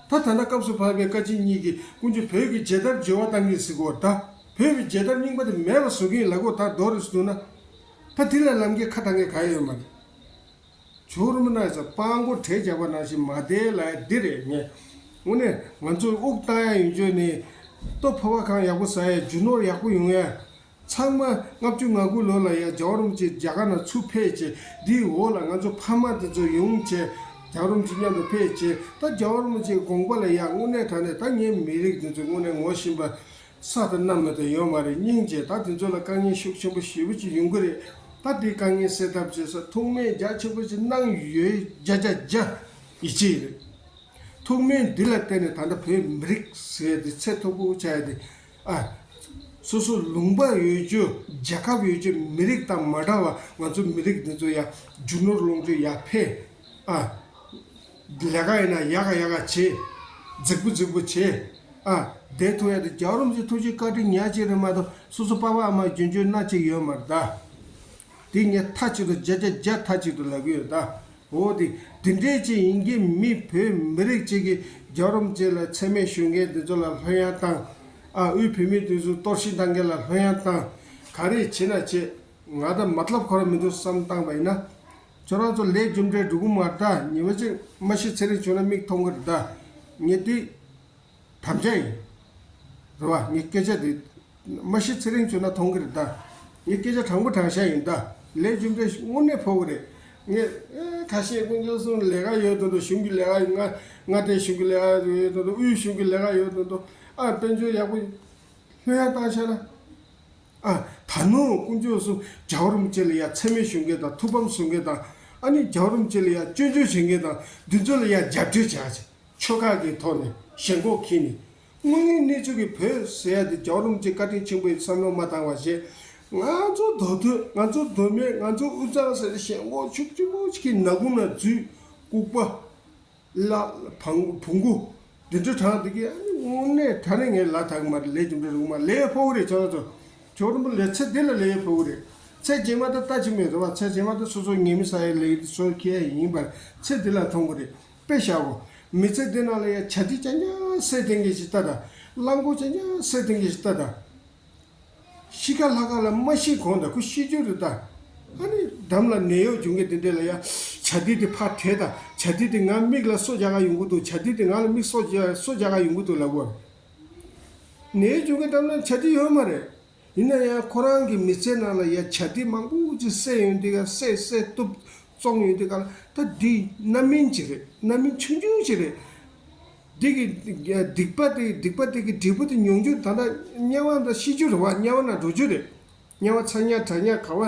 ད་ད་ལྟ་སྐབས་སུ་བབས་པའི་བཀའ་སྤྱི་གཉིས་ཀྱིས་དཀོན་མཆོག་བོད་ཀྱི་མཇལ་དར་འབྱོར་བ་བཏང་གི་ཟེར་གོ་ད། བོད་ཀྱི་མཇལ་དར་རྙིང་པ་དེ་མེད་པ་བཟོ་མཁན་ལ་གོ་ད་རྡོ་རེ་བཟོས་ན། ད་དེ་ལ་ལམ་ཁའི་ཁ་བཏང་མཁན་ག་ཡོད་མ་རེད། ཇོ་རུ་མི་ན་ས་སྤང་མགོ་བྲེ་རྒྱབ་པ་ནང་བཞིན་མ་བསྡད་ལ་འདི་རེད་ངས། དངོས་གནས་ང་ཚོས་དབུགས་བཏང་ཡ་ཡོད་ཆོས་ནི། ལྟོ་ཕོ་བ་གང་ཡག་པོ་ཟ་ཡ། རྒྱུ་ནོར་ཡག་པོ་ཡོང་ཡ། ཚང་མ་ལྔ་བཅུ་ང་དགུ་ལོ་ལ་ཡ་རྒྱལ་བ་རིན་པོ་ཆེ་རྒྱ་གར་ནང་ཚུར་ཕེབས་བྱས། འདིའི་འོག་ལ་ང་ཚོ་ཕ་མ་དེ་ཚོ་ཡོང་བྱས། རྒྱལ་བ་རིན་པོ་ཆེ་མཉམ་དུ་ཕེབས་བྱས། ད་རྒྱལ་བ་རིན་པོ་ཆེའི་དགོངས་པ་ལ་ཡ་དངོས་གནས་དྲང་གནས་ད་ངའི་མི་རིགས་དེ་ཚོ་དངོས་གནས་ངོ་ཤེས་པ་ས་དང་གནམ་མེད་དུ་ཡོད་མ་རེད། སྙིང་རྗེ། ད་དེ་ཚོ་ལ་དཀའ་ངལ་ཤུགས་ཆེན་པོ་ཞེ་པོ་ཅིག་ཡོང་གི་རེད། ད་དེ་དཀའ་ངལ་སེལ་ཐབས་བྱེད་ས་ཐུགས་སྨོན་རྒྱ་ཆེན་པོ་ཅིག་གནང་ཡོད། བརྒྱ་ཆ་བརྒྱ་ཡིད་ཆེས་རེད། ཐུགས་སྨོན་འདི་ལ་བརྟེན་ནས་ད་ལྟ་བོད་མི་རིགས་ཟེར་ཡ་དེ་ཚད་མཐོ་པོ་ཆགས་ཡ་དེ། ཨ། སོ་སོ་ལུང་པ་ཡོད་རྒྱུ། རྒྱལ་ཁབ་ཡོད་རྒྱུ། མི་རིགས་དང་མ་འདྲ་བ་ང་ཚོ་མི་རིགས་འདི་ཚོ་ཡ་རྒྱུ་ནོར་ལོངས་སྤྱོད་ཡར་འཕེལ། ཨ། ལས་ཀ་ཡིན་ན་ཡག་ག་ཡག་ག་བྱེད། རྫིག་པོ་རྫིག་པོ་བྱེད། ཨ། བསྡད་ཐུབ་ཡ་དེ་རྒྱལ་བ་རིན་པོ་ཆེ་ཐུགས་རྗེ་བཀའ་དྲིན་ཉག་གཅིག་རེད་མ་གཏོགས་སོ་སོ་པ་ཕ་ཨ་མ་རྒྱུན་སྤྱོད་སྣ་གཅིག་ཡོད་མ་རེད་ད། དེ་ངས་མཐའ་གཅིག་ཏུ་བརྒྱ་ཆ་བརྒྱ་མཐའ་གཅིག་ཏུ་ལབ་ཀྱི་ཡོད་ད། འོ་དེ་དེ་འདྲས་ཅིག་ཡིན་གྱི་མི་བོད་མི་རིགས་གཅིག་གིས་རྒྱལ་བ་རིན་པོ་ཆེ་ལ་མཚན་སྨད་ཞུ་མཁན་དེ་ཚོ་ལ་ལྷོད་ཡངས་བཏང་། ཨ། དབུས་བོད་མི་དེ་ཚོ་གཏོར་བཤིག་བཏང་མཁན་ལ་ལྷོད་ཡངས་བཏང་། ག་རེ་བྱེད་ན་བྱེད། ང་ད་མ་ཏ་ལབ་ཁོ་རང་མི་འདུག་བསམ་བཏང་པ་ཡིན་ན། ཁྱོད་རང་ཚོ་ལས་རྒྱུ་འབྲས་འགྲོ་གི་མ་རེད་ད། ཉི་མ་གཅིག་མ་ཤི་ཚེ་རིང་བྱུང་ན་མིག་མཐོང་གི་རེད་ད། ངས་དེ་དམ་བཅའ་ཡིན། རེད་བ། ངས་སྐད་ཆ་དེ་མ་ཤི་ཚེ་རིང་བྱུང་ན་མཐོང་གི་རེད་ད། ངས་སྐད་ཆ་དྲང་པོ་དྲང་བཞག་ཡིན་ད། ལས་རྒྱུ་འབྲས་དངོས་གནས་ཕོག་གི་རེད། ངས་ཨེ་ཁ་ཤས་དཀོན་མཆོག་གསུམ་ལས་ཀ་ཡོད་དོན་དུ། གཞུང་གི་ལས་ཀ་ཡོད། མངའ་མངའ་སྡེ་གཞུང་གི་ལས་ཀ་ཡོད་དོན་དུ། དབུས་གཞུང་གི་ལས་ཀ་ཡོད་དོན་དུ། ཨ། དཔལ་འབྱོར་ཡག་པོ་ལྷོད་ཡངས་བཏང་བཞག་ན། ཨ། ད་ནོ་དཀོན་མཆོག་གསུམ་རྒྱལ་བ་རིན་པོ་ཆེ་ལ་ཡ་མཚན་སྨད་ཞུ་མཁན་དང་། ཐུགས་ཕམ་གསུང་མཁན་དང་། ཨ་ནི་རྒྱལ་བ་རིན་པོ་ཆེ་ལ་ཡ་སྐྱོན་བརྗོད་བྱེད་མཁན་དང་། འདི་ཚོ་ལ་ཡ་རྒྱབ་སྐྱོར་བྱ་བྱེད། ཆོལ་ཁ་གི་ཐོག་ནས་ཞེན་ཁོག་འཁྱེར་ནས། དངོས་ཡོད་གནས་ཚུལ་གྱི་བོད་ཟེར་ཡ་དེ་རྒྱལ་བ་རིན་པོ་ཆེ་བཀའ་དྲིན་ཆེན་པོ་ཡི་བསམ་བློ་མ་བཏང་བ་བྱས། ང་ཚོ་མདོ་སྟོད། ང་ཚོ་མདོ་སྨད། ང་ཚོ་དབུས་གཙང་ཟེར་ཏེ་ཞེན་ཁོག་ཤུགས་ཆེན་པོ་ཞིག་གིས་ནག་ཁུང་ནང་འཛུལ། ལྐུགས་པ། ལ། བང་བོང་གུ། འདི་འདྲ་དྲངས་འདི་གི། ཨ་ནི་དངོས་གནས་དྲང་གནས་ངས་ལ་ཐག་མ་རེད། ལས་རྒྱུ་འབྲས་རུང་མ་ལས་ཕོག་རེད། ཁྱོད་རང་ཚོ། ཁྱོད་རང་ཚོ་ལས་ཚེ་འདི་ལ་ལས་ཕོག་རེད། ཚེ་རྗེས་མ་ད་ལྟ་ཅི་མེད་རེད་བ། ཚེ་རྗེས་མ་ད་སོ་སོ་ཉེས་མི་བསགས་ཡ་ལས་སོ་ཁྱེར་ཡ་ཡིན་པར་ཚེ་འདི་ལ་མཐོང་གི་རེད། དཔེ་བཞག་གོ། མི་ཚེ་འདི་ནང་ལ་ཡ་བྱ་དེ་ཅང་ཅང་སེ་ཐེང་གི་ཞིག་ལྟ་ད། གླང་གོ་ཅང་ཅང་སེ་ཐེང་གི་ཞིག་ལྟ་ད། ཤི་ཁ་ལྷག་ཁ་ལ་མ་ཤི་གོང་ད་ཁོ་ཤི་རྒྱུ་རེད་ད། ཨ་ནི་འགྲམ་ལ་ནད་གཡོག་བྱུང་མཁན་དེ་འདྲས་ལ་ཡ། བྱ་དེ་དེ་ཕར་བྲེད་ད། བྱ་དེ་དེ་ང་མིག་ལ་སོ་རྒྱག་ག་ཡོང་གི་འདུག་བྱ་དེ་དེ་ང་ལ་མིག་སོ་རྒྱག་སོ་རྒྱག་ག་ཡོང་གི་འདུག་ལབ་གོ། ནད་གཡོག་བྱུང་མཁན་འགྲམ་ལ་བྱ་དེ་ཡོད་མ་རེད། ཡིན་ན་ཡང་ཁོ་རང་གི་མི་ཚེ་ནང་ལ་ཡ་བྱ་དེ་མང་པོ་ཅིག་བསད་ཡོང་དུས་ག་བསད་བསད་གཏུབ་བཙོང་ཡོང་དུས་ག་ལ་ད་འདི་རྣམ་སྨིན་ཅིག་རེད། རྣམ་སྨིན་ཆུང་ཆུང་ཅིག་རེད། འདི་གི་སྡིག་པ་དེ་སྡིག་པ་དེ་གི་འབྲས་བུ་དེ་མྱོང་རྒྱུ་ད་ལྟ་དམྱལ་བ་ད་ཤི་རྒྱུ་རེད་བ། དམྱལ་བ་ན་འགྲོ་རྒྱུ་རེད། དམྱལ་བ་ཚ་དམྱལ་གྲང་དམྱལ་ག་བ་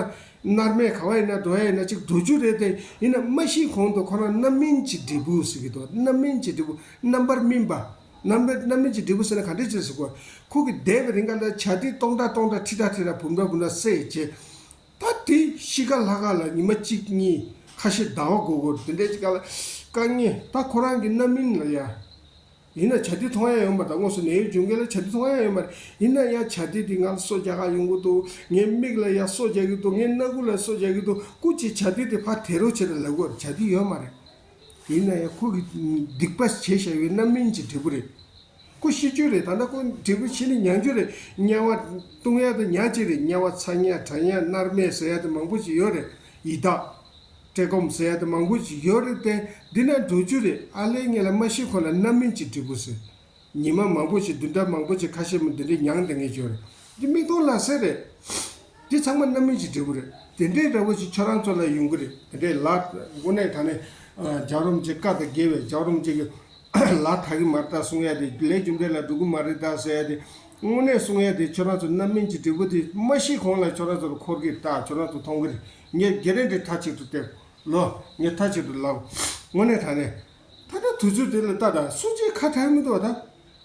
མནར་མེད་ག་བ་ཡིན་ན་འགྲོ་ཡ་ཡིན་ན་ཅིག་འགྲོ་རྒྱུ་རེད་དེ། ཡིན་ན་མ་ཤི་གོང་དུ་ཁོ་རང་རྣམ་སྨིན་གྱི་འབྲས་བུ་ཟེར་གི་འདུག་རྣམ་སྨིན་གྱི་འབྲས་བུ་རྣམ་པར་སྨིན་པ། རྣམ་པ་རྣམ་སྨིན་གྱི་འབྲས་བུ་ཟེར་ན་ག་འདྲ་ཅིག་ཟེར་གོ། ཁོ་གི་འདས་པའི་རིང་ག་ལ་བྱ་དེ་སྟོང་ཕྲག་སྟོང་ཕྲག་ཁྲི་ཕྲག་ཁྲི་ཕྲག་འབུམ་ཕྲག་འབུམ་ཕྲག་བསད་བྱས། ད་དེ་ཤི་ཁ་ལྷག་ཁ་ལ་ཉི་མ་གཅིག་གཉིས་ཁ་ཤས་ཟླ་བ་འགོར་འགོར་དེ་འདྲའི་ཅིག་ག་ལ་དཀའ་ངལ་ད་ཁོ་རང་གི་རྣམ་སྨིན་ལ་ཡ། ཡིན་ན་བྱ་དེ་མཐོང་ཡ་ཡོད་མ་རེད། དངོས་སུ་ནད་གཡོག་བྱུང་མཁན་ལ་བྱ་དེ་མཐོང་ཡ་ཡོད་མ་རེད། ཡིན་ན་ཡང་བྱ་དེ་དེ་ང་ལ་སོ་རྒྱག་ག་ཡོང་གི་འདུག་ངའི་མིག་ལ་ཡ་སོ་རྒྱག་གི་འདུག་ངའི་སྣ་ཁུག་ལ་སོ་རྒྱག་གི་འདུག་སྐུ་མཁྱེན་བྱ་དེ་དེ་ཕར་དེད་རོགས་བྱེད་དང་ལབ་དགོས་རེད། བྱ་དེ་ཡོད་མ་རེད། ཡིན་ན་ཡང་ཁོ་གི་སྡིག་པ་བྱས་བཞག་པའི་རྣམ་སྨིན་གྱི་འབྲས་བུ་རེད། ཁོ་ཤི་རྒྱུ་རེད། ད་ལྟ་ཁོ་འབྲས་བུ་ཤི་ནས་མྱང་རྒྱུ་རེད། དམྱལ་བ་ལྟུང་ཡ་དེ་ཉག་གཅིག་རེད། དམྱལ་བ་ཚ་དམྱལ་གྲང་དམྱལ་མནར་མེད་ཟེར་ཡ་དེ་མང་པོ་ཞིག་ཡོད་རེད། ཡི་དྭགས། བཀྲེས་སྐོམ་ཟེར་ཡ་དེ་མང་པོ་ཞིག་ཡོད་རེད་དེ། འདི་ན་འགྲོ་རྒྱུ་རེད། ཨ་ལས་ངེད་ལ་མ་ཤི་གོང་ལ་རྣམ་སྨིན་གྱི་འབྲས་བུ་ཟེར། ཉི་མ་མང་པོ་ཞིག་བདུན་ཕྲག་མང་པོ་ཞིག་ཁ་ཤས་མོ་འདི་འདྲའི་མྱང་བསྡད་མཁན་ཞིག་ཡོད་རེད། འདི་མིག་མཐོང་ལག་ཟིན་རེད། འདི་ཚང་མ་རྣམ་སྨིན་གྱི་འབྲས་བུ་རེད། དེ་འདྲའི་འདྲ་བོ་ཞིག་ཁྱོད་རང་ཚོ་ལ་ཡོང་གི་རེད། དེ་འདྲའི་ལ་དངོས་གནས་དྲང་གནས་རྒྱལ་བ་རིན་པོ་ཆེ་བཀའ་དང་འགལ་བའི། རྒྱལ་བ་རིན་པོ་ཆེ་གི་ལ་དག་གི་མ་རེད་ད་གསུང་ཡ་དེ། ལས་རྒྱུ་འབྲས་ལ་འགྲོ་གི་མ་རེད་ད་ཟེར་ཡ་དེ། དངོས་གནས་གསུང་ཡ་དེ་ཁྱོད་རང་ཚོ་རྣམ་སྨིན་གྱི་འབྲས་བུ་དེ་མ་ཤི་གོང་ལ་ཁྱོད་རང་ཚོ་ལ་འཁོར་གི་རེད་ད། ཁྱོད་རང་ཚོ་མཐོང་གི་རེད། ངས་གྷེ་རན་ཊི་མཐའ་གཅིག་ཏུ་སྟེར་ལོ། ངས་མཐའ་གཅིག་ཏུ་ལབ། དངོས་གནས་དྲང་གནས། ད་ལྟ་དུས་ཚོད་དེ་ལ་ལྟ་དང་། སུ་གཅིག་ཁ་གྲག་མི་འདུག་བ་ད།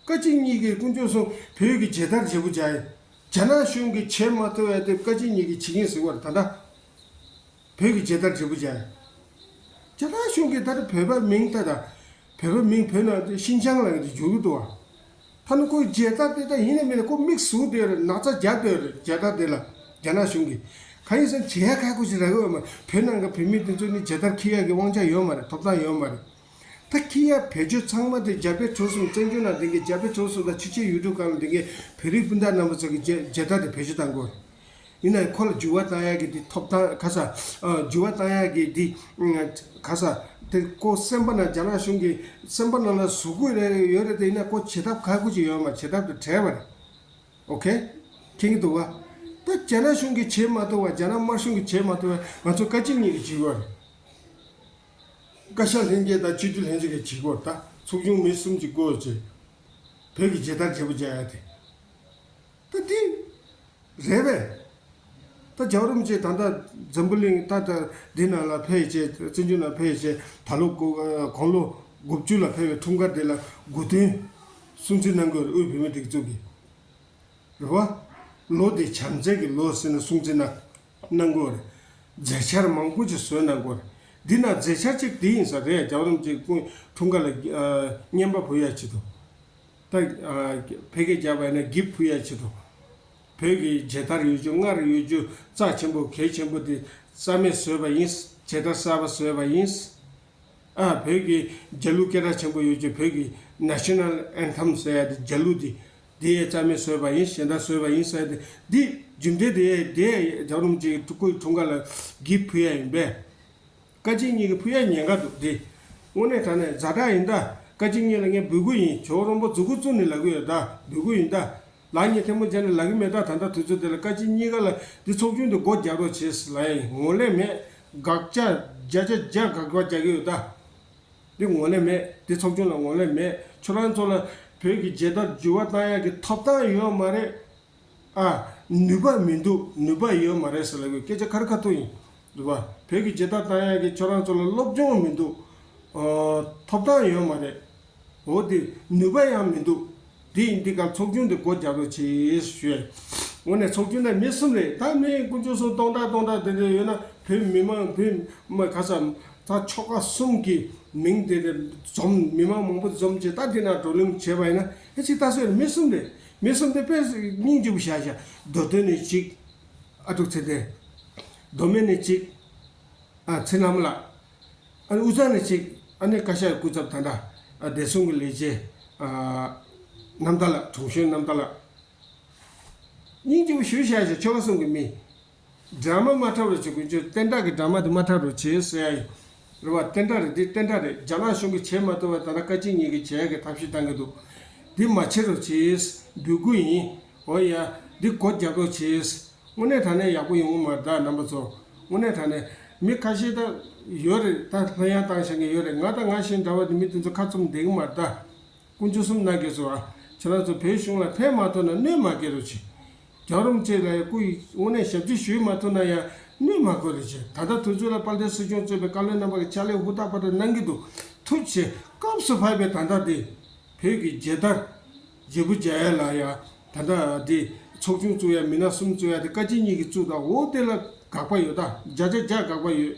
བཀའ་སྤྱི་གཉིས་ཀྱིས་དཀོན་མཆོག་གསུམ་བོད་ཀྱི་མཇལ་དར་བརྗེ་པོ་རྒྱག་ཡ། རྒྱ་ནག་གཞུང་གིས་བྱེད་མ་ཐུབ་ཡ་དེ་བཀའ་སྤྱི་གཉིས་ཀྱིས་བྱེད་ཀྱིན་ཟེར་བ་རེད་ད་ལྟ། བོད་ཀྱི་མཇལ་དར་བརྗེ་པོ་རྒྱག་ཡ། རྒྱ་ནག་གཞུང་གིས་ད་ལྟ་བོད་པ་མིང་ལྟ་དང་། བོད་པ་མིང་བོད་ནང་དུ་ཤིན་ཅང་ལ་ཡོད་དུ་འཇུག་གི་འདུག་བ། ད་ནི་ཁོའི་མཇལ་དར་དེ་ད་ཡིན་ནའི་མིན་ནའི་ཁོ་མིག་ཟུག་བསྡད་རེད། ན་ཚ་རྒྱག་བསྡད་རེད་མཇལ་དར་དེ་ལ། རྒྱ་ནག་གཞུང་གིས་གང་ཡིན་ཟེར་ན་མཇལ་ཡ་ཁག་པོ་ཞིག་རག་གི་ཡོད་མ་རེད། བོད་ནང་གི་བོད་མི་དེ་ཚོ་ནི་མཇལ་དར་འཁྱེར་ཡ་གི་དབང་ཆ་ཡོད་མ་རེད། ཐོབ་ཐང་ཡོད་མ་རེད། ད་འཁྱེར་ཡ་བེད་སྤྱོད་ཚང་མ་དེ་རྒྱ་བལ་འབྲུག་གསུམ། བཙན་བྱོལ་ནང་བསྡད་མཁན་རྒྱ་བལ་འབྲུག་གསུམ་དང་ཕྱི་རྒྱལ་ཡུལ་གྲུ་ཁག་ལ་བསྡད་མཁན་བོད་རིགས་སྤུན་ཟླ་རྣམ་པ་ཚོ་གི་མཇལ་མཇལ་དར་དེ་བེད་སྤྱོད་གཏང་དགོས་རེད། ཡིན་ནའི་ཁོ་ལ་འགྱུར་བ་བཏང་ཡག་གི་འདི་ཐོབ་ཐང་ག་ས། ཨ། འགྱུར་བ་བཏང་ཡག་གི་འདི་ག་ས། དེ་ཁོ་སེམས་པ་ནང་རྒྱ་ནག་གཞུང་གི་སེམས་པ་ནང་ལ་ཟུག་གི་རེད་ཡོད་རེད་དེ། ཡིན་ན་ཁོ་བྱེད་ཐབས་ག་གུ་ཅིག་ཡོད་མ་རེད། བྱེད་ཐབས་དེ་བྲལ་བ་རེད། ཨོ་ཁེ། མཁྱེན་གྱི་འདུག་བ། ད་རྒྱ་ནག་གཞུང་གིས་བྱེད་མ་ཐུབ་པ། རྒྱ་ནག་དམར་གཞུང་གིས་བྱེད་མ་ཐུབ་པ་ང་ཚོ་བཀའ་སྤྱི་གཉིས་ཀྱིས་བྱེད་དགོས་རེད། བཀའ་ཤག་ལྷན་རྒྱས་དང་སྤྱི་འཐུས་ལྷན་རྒྱས་ཀྱིས་བྱེད་དགོས་རེད། ད་ཚོགས་ཆུང་མི་གསུམ་གྱིས་བསྐོས་བྱས་བོད་ཀྱི་མཇལ་དར་བརྗེ་པོ་རྒྱག་ཡ་དེ། ད་འདི་རེད་པས། ད་རྒྱལ་བ་རིན་པོ་ཆེ་ད་ལྟ་འཛམ་བུ་གླིང་ད་ལྟ་འདི་ནང་ལ་ཕེབས་བྱས། བཙན་བྱོལ་ནང་ཕེབས་བྱས། ད་ལོ་དགུ་དགུང་ལོ་དགུ་བཅུ་ལ་ཕེབས་པའི་འཁྲུངས་སྐར་དེ་ལ་དགུང་སྟོན་སྲུང་བརྩི་གནང་དགོས་རེད། དབུས་བོད་མིའི་སྒྲིག་འཛུགས་ཀྱིས་རེད་བ། ལོ་དེ་བྱམས་བརྩེ་གི་ལོ་ཟེར་ནས་སྲུང་བརྩི་གནང་གནང་དགོས་རེད། མཛད་འཆར་མང་པོ་ཅིག་བཟོས་གནང་དགོས་རེད། འདི་ནང་མཛད་འཆར་གཅིག་འདི་ཡིན་ས་རེད། རྒྱལ་བ་རིན་པོ་ཆེའི་སྐུ་འཁྲུངས་སྐར་ལ་ཨ་རྔན་པ་ཕུལ་ཡ་ཆེད་དུ། ད་ཨ་ཕལ་སྐད་རྒྱག་པ་ཡིན་ན་གིབ་ཕུལ་ཡ་ཆེད་དུ། བོད་ཀྱི་མཇལ་དར་ཡོད་རྒྱུ། སྔར་ཡོད་རྒྱུ་རྩ་ཆེན་པོ་གལ་ཆེན་པོ་དེ་རྩ་མེད་བཟོས་པ་ཡིན། མཇལ་དར་གསར་པ་བཟོས་པ་ཡིན། ཨ་བོད་ཀྱི་རྒྱལ་གླུ་སྐད་གྲགས་ཆེན་པོ་ཡོད་རྒྱུ། བོད་ཀྱི་National Anthem ཟེར་ཡ་དེ། རྒྱལ་གླུ་དེ་དེ་ཡང་རྩ་མེད་བཟོས་པ་ཡིན། གཞན་དག་བཟོས་པ་ཡིན་ཟེར་ཡ་དེ། འདི་རྒྱུ་འབྲས་དེ་དེ་རྒྱལ་བ་རིན་པོ་ཆེའི་སྐུའི་འཁྲུངས་སྐར་ལ་གིབ་ཕུལ་ཡ་ཡིན་པས། བཀའ་སྤྱི་གཉིས་ཀྱིས་ཕུལ་ཡ་ཉེན་ཁ་འདུག་དེ། དངོས་གནས་དྲང་གནས་ཛ་དྲག་ཡིན་ད། བཀའ་སྤྱི་གཉིས་ལ་ངས་འབོད་སྐུལ་ཡིན། ཇོ་བོ་རོན་པོ་མཛུབ་གུ་བཙུགས་ནས་ལབ་ཀྱི་ཡོད་ད། འབོད་སྐུལ་ཡིན་ད། ལག་གཉིས་ཐལ་མོ་སྦྱར་ནས་ལབ་ཀྱི་མེད་ད། ད་ལྟ་དུས་ཚོད་དེ་ལ་བཀའ་སྤྱི་གཉིས་ཀ་ལ་འདི་ཚོགས་ཆུང་དེ་སྒོ་རྒྱག་རོགས་བྱེད་ཟེར་ལབ་ཡ་ཡིན། ངོ་ལས་མེད། དགག་བྱ་བརྒྱ་ཆ་བརྒྱ་དགག་པ་རྒྱག་གི་ཡོད་ད། འདི་ངོ་ལས་མེད། འདི་ཚོགས་ཆུང་ལ་ངོ་ལས་མེད། ཁྱོད་རང་ཚོ་ལ་བོད་ཀྱི་མཇལ་དར་འགྱུར་བ་བཏང་ཡག་གི་ཐོབ་ཐང་ཡོད་མ་རེད། ཨ། ནུས་པ་མི་འདུག་ནུས་པ་ཡོད་མ་རེད་ཟེར་ལབ་དགོས། སྐད་ཆ་ཁ་རི་ཁ་ཐུག་ཡིན། རེད་པ། བོད་ཀྱི་མཇལ་དར་བཏང་ཡག་གི་ཁྱོད་རང་ཚོ་ལ་སློབ་སྦྱོང་མི་འདུག་ཨ། ཐོབ་ཐང་ཡོད་མ་རེད། འོ་དེ་ནུས་པ་ཡང་མི་འདུག་དེ་ཡིན་དུས་སྐབས་ཚོགས་ཆུང་དེ་སྒོ་རྒྱག་རོགས་བྱེད་ཞུ་ཡ། དངོས་གནས་ཚོགས་ཆུང་ནས་མི་གསུམ་རེད་ད། མི་དཀོན་མཆོག་གསུམ་སྟོང་ཕྲག་སྟོང་ཕྲག་དེ་འདྲ་ཡོད་ན། བོད་མི་མང་བོད་མི་ག་ས་ད་ཆོལ་ཁ་གསུམ་གྱི་མིང་དེ་འདྲ་འཛོམས། མི་མང་མང་པོ་འཛོམས་བྱས་ད་དེ་ན་བགྲོ་གླེང་བྱས་པ་ཡིན་ན། ཨེ་ཅིག་ད་གཟོད་མི་གསུམ་རེད། མི་གསུམ་དེ་དཔེ་སྙིང་རྗེ་པོ་བཞག་བཞག་མདོ་སྟོད་ནས་གཅིག་ཨ་ཀྲུག་ཚེ་བརྟན། མདོ་སྨད་ནས་གཅིག་ཨ། ཚེ་རིང་ལྷ་མོ་ལགས། ཨ་ནི་དབུས་གཙང་ནས་གཅིག་ཨ་ནི་བཀའ་ཤག་སྐུ་ཚབ་ད་ལྟ་ཨ་བདེ་སྲུང་གི་ལས་བྱེད་ཨ་རྣམ་ཐར་ལགས། དྲུང་གཞོན་རྣམ་ཐར་ལགས། སྙིང་རྗེ་པོ་ཞེ་པོ་བཞག་བཞག་ཆོལ་ཁ་གསུམ་གྱི་མི། ཌ་ར་མ་མ་འཁྲབ་རོགས་བྱེད། དཀོན་མཆོག་བསྟན་དགྲ་གི་ཌ་ར་མ་དེ་མ་འཁྲབ་རོགས་བྱེད་ཟེར་ཡ་ཡིན། རེད་བ། བསྟན་དགྲ་རེད། འདི་བསྟན་དགྲ་རེད། རྒྱ་ནག་གཞུང་གིས་བྱེད་མ་ཐུབ་པ་ད་ལྟ་བཀའ་སྤྱི་གཉིས་ཀྱིས་བྱེད་ཡ་གི་ཐབས་ཤེས་བཏང་གི་འདུག་འདི་མ་བྱེད་རོགས་བྱེད། འབོད་སྐུལ་ཡིན། འོ་ཡ། འདི་སྒོ་རྒྱབ་རོགས་བྱེད། དངོས་གནས་དྲང་གནས་ཡག་པོ་ཡོང་གི་མ་རེད་ད་རྣམ་པ་ཚོ། དངོས་གནས་དྲང་གནས་མི་ཁ་ཤས་ད་ཡོད་རེད། ད་ལྷོད་ཡངས་བཏང་བཞག་མཁན་ཡོད་རེད། ང་དང་ང་བཞིན་འདྲ་བ་འདི་མི་དེ་ཚོ་ཁ་བཙུམ་བསྡད་ཀྱི་མ་རེད་ད། དཀོན་མཆོག་གསུམ་ན་གི་སོ་ཨ། ཁྱེད་རང་ཚོ་བོད་གཞུང་ལ་ཕན་མ་ཐོགས་ན་གནོད་མ་སྐྱེལ་རོགས་བྱེད། རྒྱལ་བ་རིན་པོ་ཆེ་ལ་ཡང་སྐུ་ཡི་དངོས་གནས་ཞབས་ཕྱི་ཞུས་མ་ཐུབ་ན་ཡང་གནོད་མ་དགོས་རེད་བྱས། ད་ལྟ་དུས་ཚོད་ལ་དཔལ་ལྡན་སྲིད་སྐྱོང་གཙོས་པའི་བཀའ་བློན་རྣམ་པ་གི་ཕྱག་ལས་ཧུར་ཐག་པ་ཏྲ་གནང་གི་འདུག་ཐུགས་རྗེ་ཆེ། སྐབས་སུ་བབས་པའི་ད་ལྟ་འདི་བོད་ཀྱི་མཇལ་དར་བརྗེ་པོ་རྒྱག་ཡ་ལ་ཡང་ད་ལྟ་འདི་ཚོགས་ཆུང་བཙུགས་ཡ་མི་སྣ་གསུམ་བཙུགས་ཡ་དེ་བཀའ་སྤྱི་གཉིས་ཀྱིས་བཙུགས་དང་འོ་དེ་ལ་དགག་པ་ཡོད་ད། བརྒྱ་ཆ་བརྒྱ་དགག་པ་ཡོད།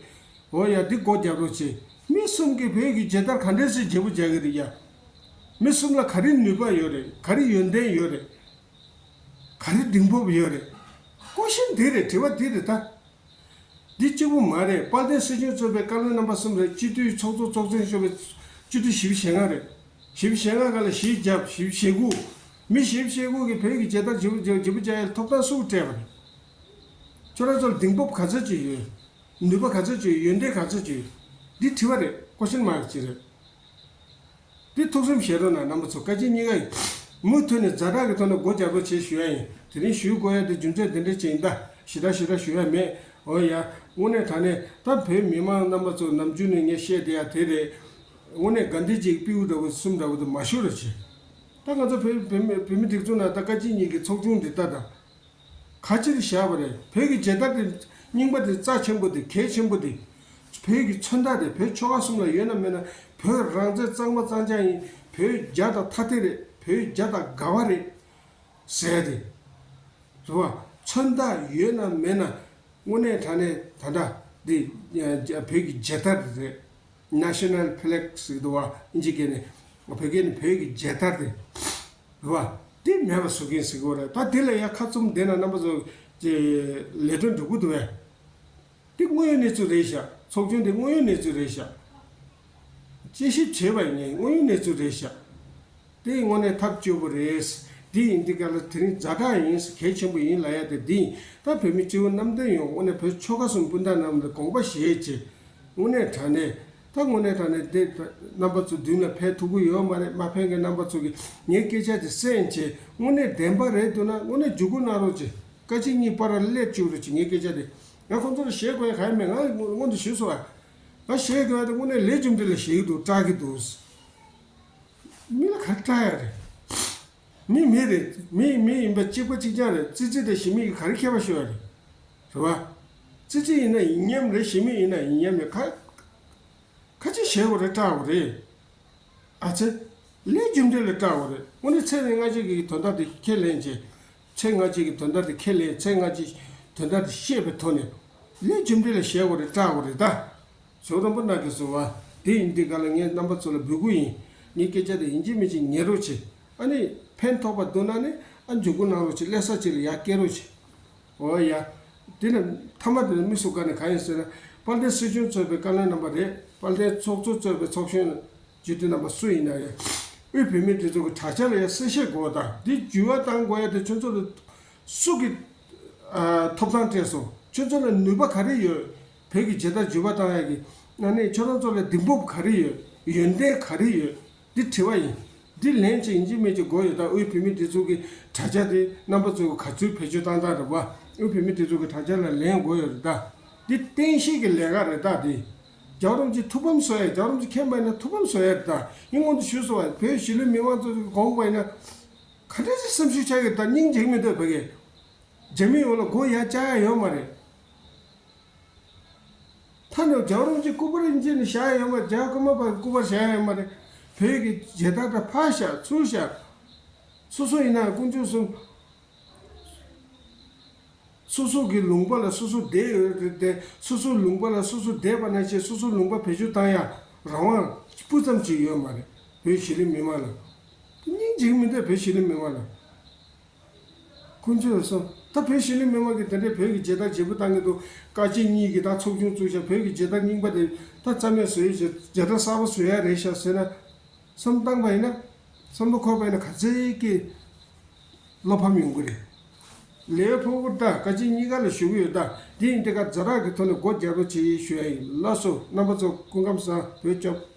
འོ་ཡ་འདི་སྒོ་རྒྱབ་རོགས་བྱེད། མི་གསུམ་གྱིས་བོད་ཀྱི་མཇལ་དར་ག་འདྲས་སེ་བརྗེ་པོ་རྒྱག་གི་རེད་ཡ། མི་གསུམ་ལ་ག་རེ་ནུས་པ་ཡོད་རེད། ག་རེ་ཡོན་ཏན་ཡོད་རེད། ག་རེ་གདེང་སྤོབས་ཡོད་རེད། ཀོ་ཤན་འདི་རེད། དྲི་བ་འདི་རེད་ད། འདི་གཅིག་པུ་མ་རེད། དཔལ་ལྡན་སྲིད་སྐྱོང་གཙོས་པའི་བཀའ་བློན་རྣམ་པ་གསུམ་རེད། སྤྱི་འཐུས་ཚོགས་གཙོ་ཚོགས་གཙོ་མཆོག་པའི་སྤྱི་འཐུས་བཞི་བཅུ་ཞེ་ལྔ་རེད། བཞི་བཅུ་ཞེ་ལྔ་ག་ལ་བཞི་བརྒྱ་བཞི་བཅུ་ཞེ་དགུ། མི་བཞི་བཅུ་ཞེ་དགུ་གིས་བོད་ཀྱི་མཇལ་དར་བརྗེ་པོ་བརྗེ་པོ་རྒྱག་ཡའི་ཐོབ་ཐང་སུ་སྤྲད་པ་རེད། ཁྱོད་རང་ཚོར་གདེང་སྤོབས་ག་ཚོད་ཅིག་ཡོད། ནུས་པ་ག་ཚོད་ཅིག་ཡོད། ཡོན་ཏན་ག་ཚོད་ཅིག་ཡོད། འདི་དྲི་བ་རེད། ཀོ་ཤན་མ་རེད་ཅི་རེད། འདི་ཐུགས་སེམས་བཞེས་རོགས་གནང་རྣམ་པ་ཚོ། བཀའ་སྤྱི་གཉིས་ཀ་ཡིས་མུ་མཐུད་ནས་ཛ་དྲག་གི་ཐོག་ནས་སྒོ་རྒྱབ་རོགས་བྱེད་ཞུ་ཡ་ཡིན། དེ་རིང་ཞུ་དགོས་ཡ་དེ་རྒྱུ་མཚན་དེ་འདྲ་ཅིག་ཡིན་ད། ཞེ་དྲག་ཞེ་དྲག་ཞུ་ཡ་མེད། འོ་ཡ། དངོས་གནས་དྲང་གནས་ད་བོད་མི་མང་རྣམ་པ་ཚོ་ནམ་རྒྱུན་ནས་ངས་བཤད་བསྡད་ཡ་དེ་རེད། དངོས་གནས་དགའ་ལྡན་གྱི་སྤྲེའུ་འདྲ་བོ་གསུམ་འདྲ་བོ་དེ་མ་ཞུ་རོགས་བྱེད། ད་ང་ཚོ་བོད་བོད་མི་བོད་མི་སྒྲིག་འཛུགས་ནང་ད་བཀའ་སྤྱི་གཉིས་ཀྱི་ཚོགས་ཆུང་འདི་ལྟ་དང་། ག་ཅིར་བཞག་པ་རེད། བོད་ཀྱི་མཇལ་དར་དེ་རྙིང་པ་དེ་རྩ་ཆེན་པོ་དེ་གལ་ཆེན་པོ་དེ། བོད་ཀྱི་མཚོན་རྟགས་དེ་བོད་ཆོལ་ཁ་གསུམ་ལ་ཡོད་ན་མེད་ན། བོད་རང་བཙན་གཙང་མ་གཙང་རྐྱང་ཡིན། བོད་རྒྱ་དང་ཐ་དད་རེད། བོད་རྒྱ་དང་དགའ་བ་རེད་ཟེར་ཏེ། རེད་བ། མཚོན་རྟགས་ཡོད་ན་མེད་ན། དངོས་གནས་དྲང་གནས་ད་ལྟ་འདི་བོད་ཀྱི་མཇལ་དར་རེད། National Flag ཟེར་གྱི་འདུག་བ། ཨིན་ཇི་སྐད་ནས། བོད་སྐད་ནས་བོད་ཀྱི་མཇལ་དར་དེ་རེད་བ། དེ་མེད་པ་བཟོ་མཁན་ཟེར་གྱི་ཡོད་རེད། ད་དེ་ལ་ཡ་ཁ་བཙུམ་བསྡད་ན་རྣམ་པ་ཚོ་ཀྱི་ལས་དོན་འགྲུབ་གི་འདུག་བས། དེ་དངོས་ཡོད་གནས་ཚུལ་རེད་ཤག་ཚོགས་ཆུང་དེ་དངོས་ཡོད་གནས་ཚུལ་རེད་ཤག་དཔྱད་ཞིབ་བྱས་པ་ཡིན་ནའི་དངོས་ཡོད་གནས་ཚུལ་རེད་ཤག་དེ་དངོས་གནས་ཐབས་སྐྱོ་པོ་རེད། འདི་ཡིན་འདི་ག་ལ་དེ་རིང་ཛ་དྲག་ཡིན། གལ་ཆེན་པོ་ཡིན་ལབ་ཡ་དེ་འདི་ཡིན། ད་བོད་མི་སྤྱི་བོ་གནམ་བསྟན་ཡོངས་དངོས་གནས་བོད་ཆོལ་ཁ་གསུམ་སྤུན་ཟླ་རྣམས་ལ་དགོངས་པ་བཞེས་བྱས། དངོས་གནས་དྲང་གནས། ད་དངོས་གནས་དྲང་གནས་འདི་རྣམ་པ་ཚོ་མདུན་ལ་ཕེབས་ཐུབ་ཀྱི་ཡོད་མ་རེད། མ་ཕེབས་མཁན་རྣམ་པ་ཚོ་གིས་ངའི་སྐད་ཆ་དེ་གསན་བྱས། དངོས་གནས་བདེན་པ་རེད་འདུག་ན་དངོས་གནས་འཇུག་སྒོ་གནང་རོགས་བྱེད། བཀའ་སྤྱི་གཉིས་བར་ལ་སླེབས་བཅུག་རོགས་བྱེད། ངའི་སྐད་ཆ་དེ་ང་ཁོང་ཚོ་ལ་བཤད་དགོས་ཡ་གང་ཡང་མེད། ང་སྔོན་དུ་ཞུས་སོང་བ། ང་བཤད་དགོས་ཡ་དེ་དངོས་གནས་ལས་རྒྱུ་འབྲས་ལ་བཤད་ཀྱི་འདུག་སྐྲག་གི་འདུག་མི་ལ་ག་རེ་སྐྲག་ཡ་རེད། མི་མི་རེད། མི་མི་ཡིན་པ་གཅིག་པ་གཅིག་རྐྱང་རེད། ཙི་ཙི་དང་ཞི་མི་ཡིས་ག་རེ་ཁྱད་པར་ཤོར་ཡ་རེད། རེད་བ། ཙི་ཙི་ཡིན་ན་ཡིན་མཉམ་རེད། ཞི་མི་ཡིན་ན་ཡིན་མཉམ་རེད། ཁ་ཁ་ཅིག་བཤད་དགོས་རེད། སྐྲག་དགོས་རེད། ཨ་ཙི། ལས་རྒྱུ་འབྲས་ལ་སྐྲག་དགོས་རེད། དངོས་གནས་ཚེ་རིང་སྔ་རྗེས་ཀྱི་དོན་དག་དེ་ཁས་ལེན་བྱས། ཚེ་སྔ་རྗེས་ཀྱི་དོན་དག་དེ་ཁས་ལེན། ཚེ་སྔ་རྗེས་དོན་དག་དེ་ཤེས་པའི་ཐོག་ནས་ལས་རྒྱུ་འབྲས་ལ་བཤད་དགོས་རེད། སྐྲག་དགོས་རེད་ད། ཇོ་རོན་པོ་ནག་གི་བཟོ་བ་དེ་ཡིན་དུས་ག་ལ་ངས་རྣམ་པ་ཚོ་ལ་འབོད་སྐུལ་ཡིན། ངའི་སྐད་ཆ་དེ་ཡིན་གཅིག་མིན་གཅིག་ཉན་རོགས་བྱེད། ཨ་ནི་ཕན་ཐོགས་པ་འདུག་ན་ནི་ཨ་མཇུག་སྒོ་གནང་རོགས་བྱེད། ལས་ས་ཅིག་ལ་ཡར་སྐྱེལ་རོགས་བྱེད། འོ་ཡ། དེ་ནི་མཐའ་མ་དེ་ནི་དམིགས་སུ་བཀར་ནས་གང་ཡིན་ཟེར་ན། དཔལ་ལྡན་སྲིད་སྐྱོང་གཙོས་པའི་བཀའ་བློན་རྣམ་པ་རེད། དཔལ་ལྡན་ཚོགས་གཙོ་གཙོས་པའི་ཚོགས་གཞོན་སྤྱི་འཐུས་རྣམ་པ་སུ་ཡིན་ན་ཡང་། དབུས་བོད་མིའི་སྒྲིག་འཛུགས་ཀྱི་དྲ་རྒྱ་ལ་ཡང་གསལ་བཤད་དགོས་པ་དང་། འདི་འགྱུར་བ་གཏང་དགོས་ཡ་དེ་ཁྱོད་ཚོ་ལ་སུ་གིས་ཨ་ཐོབ་ཐང་སྤྲད་སོང་། ཁྱོད་ཚོ་ལ་ནུས་པ་ག་རེ་ཡོད། བོད་ཀྱི་མཇལ་དར་འགྱུར་བ་གཏང་ཡ་གི། ཨ་ནི་ཁྱོད་རང་ཚོ་ལ་གདེང་སྤོབས་ག་རེ་ཡོད། ཡོན་ཏན་ག་རེ་ཡོད། འདི་དྲི་བ་ཡིན། འདི་ལན་ཅིག་ཡིན་གཅིག་མིན་གཅིག་དགོས་ཡོད་ད། དབུས་བོད་མིའི་སྒྲིག་འཛུགས་ཀྱི་དྲ་རྒྱ་དེ་རྣམ་པ་ཚོས་ག་ཚོད་བེད་སྤྱོད་བཏང་སྟངས་རེད་པ། དབུས་བོད་མིའི་སྒྲིག་འཛུགས་ཀྱི་དྲ་རྒྱ་ལ་ལན་དགོས་ཡོད་རེད་ད། འདི་བསྟན་བཤིག་གི་ལས་ཀ་རེད་ད་འདི། རྒྱལ་བ་རིན་པོ་ཆེ་ཐུགས་ཕམ་བཟོ་ཡ། རྒྱལ་བ་རིན་པོ་ཆེ་མཁྱེན་པ་ཡིན་ན་ཐུགས་ཕམ་བཟོ་ཡ་རེད་ད། ངས་སྔོན་དུ་ཞུས་སོང་བ། བོད་གཞིས་ལུས་མི་མང་ཚོ་གི་དགོངས་པ་ཡིན་ན། ག་འདྲ་ཞིག་སེམས་ཤུགས་ཆག་གི་ད། སྙིང་རྗེ་མི་འདུག་བོད་ཀྱི། རྒྱ་མིའི་འོག་ལ་མགོ་ཡར་བཀྱག་ཡ་ཡོད་མ་རེད། ད་ནི་རྒྱལ་བ་རིན་པོ་ཆེ་སྐུ་པར་ཡིན་གཅིག་ནི་བཞག་ཡ་ཡོད་མ་རེད། རྒྱལ་བ་ཀརྨ་པ་སྐུ་པར་བཞག་ཡ་ཡོད་མ་རེད། བོད་ཀྱི་མཇལ་དར་ད་ཕར་བཞག་ཚུར་བཞག་སོ་སོ་ཡིན་ན་དཀོན་མཆོག་གསུམ། སོ་སོ་གི་ལུང་པ་ལ་སོ་སོ་བསྡད་ཡོད་རེད་དེ། སོ་སོའི་ལུང་པ་ལ་སོ་སོ་བསྡད་པ་ནང་བཞིན་སོ་སོའི་ལུང་པ་བེད་སྤྱོད་བཏང་ཡ་རང་དབང་སྤུ་ཙམ་ཅིག་ཡོད་མ་རེད། བོད་གཞིས་ལུས་མི་མང་ལ། སྙིང་རྗེ་མི་འདུག་བོད་གཞིས་ལུས་མི་མང་ལ། དཀོན་མཆོག་གསུམ། ད་བོད་གཞིས་ལུས་མི་མང་གིས་དེ་འདྲའི་བོད་ཀྱི་མཇལ་དར་བརྗེ་པོ་བཏང་གི་འདུག་བཀའ་སྤྱི་གཉིས་ཀྱིས་ད་ཚོགས་ཆུང་བཙུགས་ཤག་བོད་ཀྱི་མཇལ་དར་རྙིང་པ་དེ་ད་རྩ་མེད་བཟོ་ཡས་བྱས། མཇལ་དར་གསར་པ་བཟོ་ཡ་རེད་ཤག་ཟེར་ན། བསམ་བཏང་པ་ཡིན་ན། བསམ་བློ་འཁོར་བ་ཡིན་ན་ག་ཚད་ཀྱི་བློ་ཕམ་ཡོང་གི་རེད། ལས་ཕོ་བོ་ད་བཀའ་སྤྱི་གཉིས་ཀ་ལ་ཞུ་གི་ཡོད་ད། འདི་ཡིན་དེ་ག་ཛ་དྲག་གི་ཐོག་ནས་སྒོ་རྒྱབ་རོགས་བྱེད་ཞུ་ཡ་ཡིན། ལགས་སོ། རྣམ་པ་ཚོ་སྐུ་ཁམས་བཟང་། བོད་སྐྱོབ།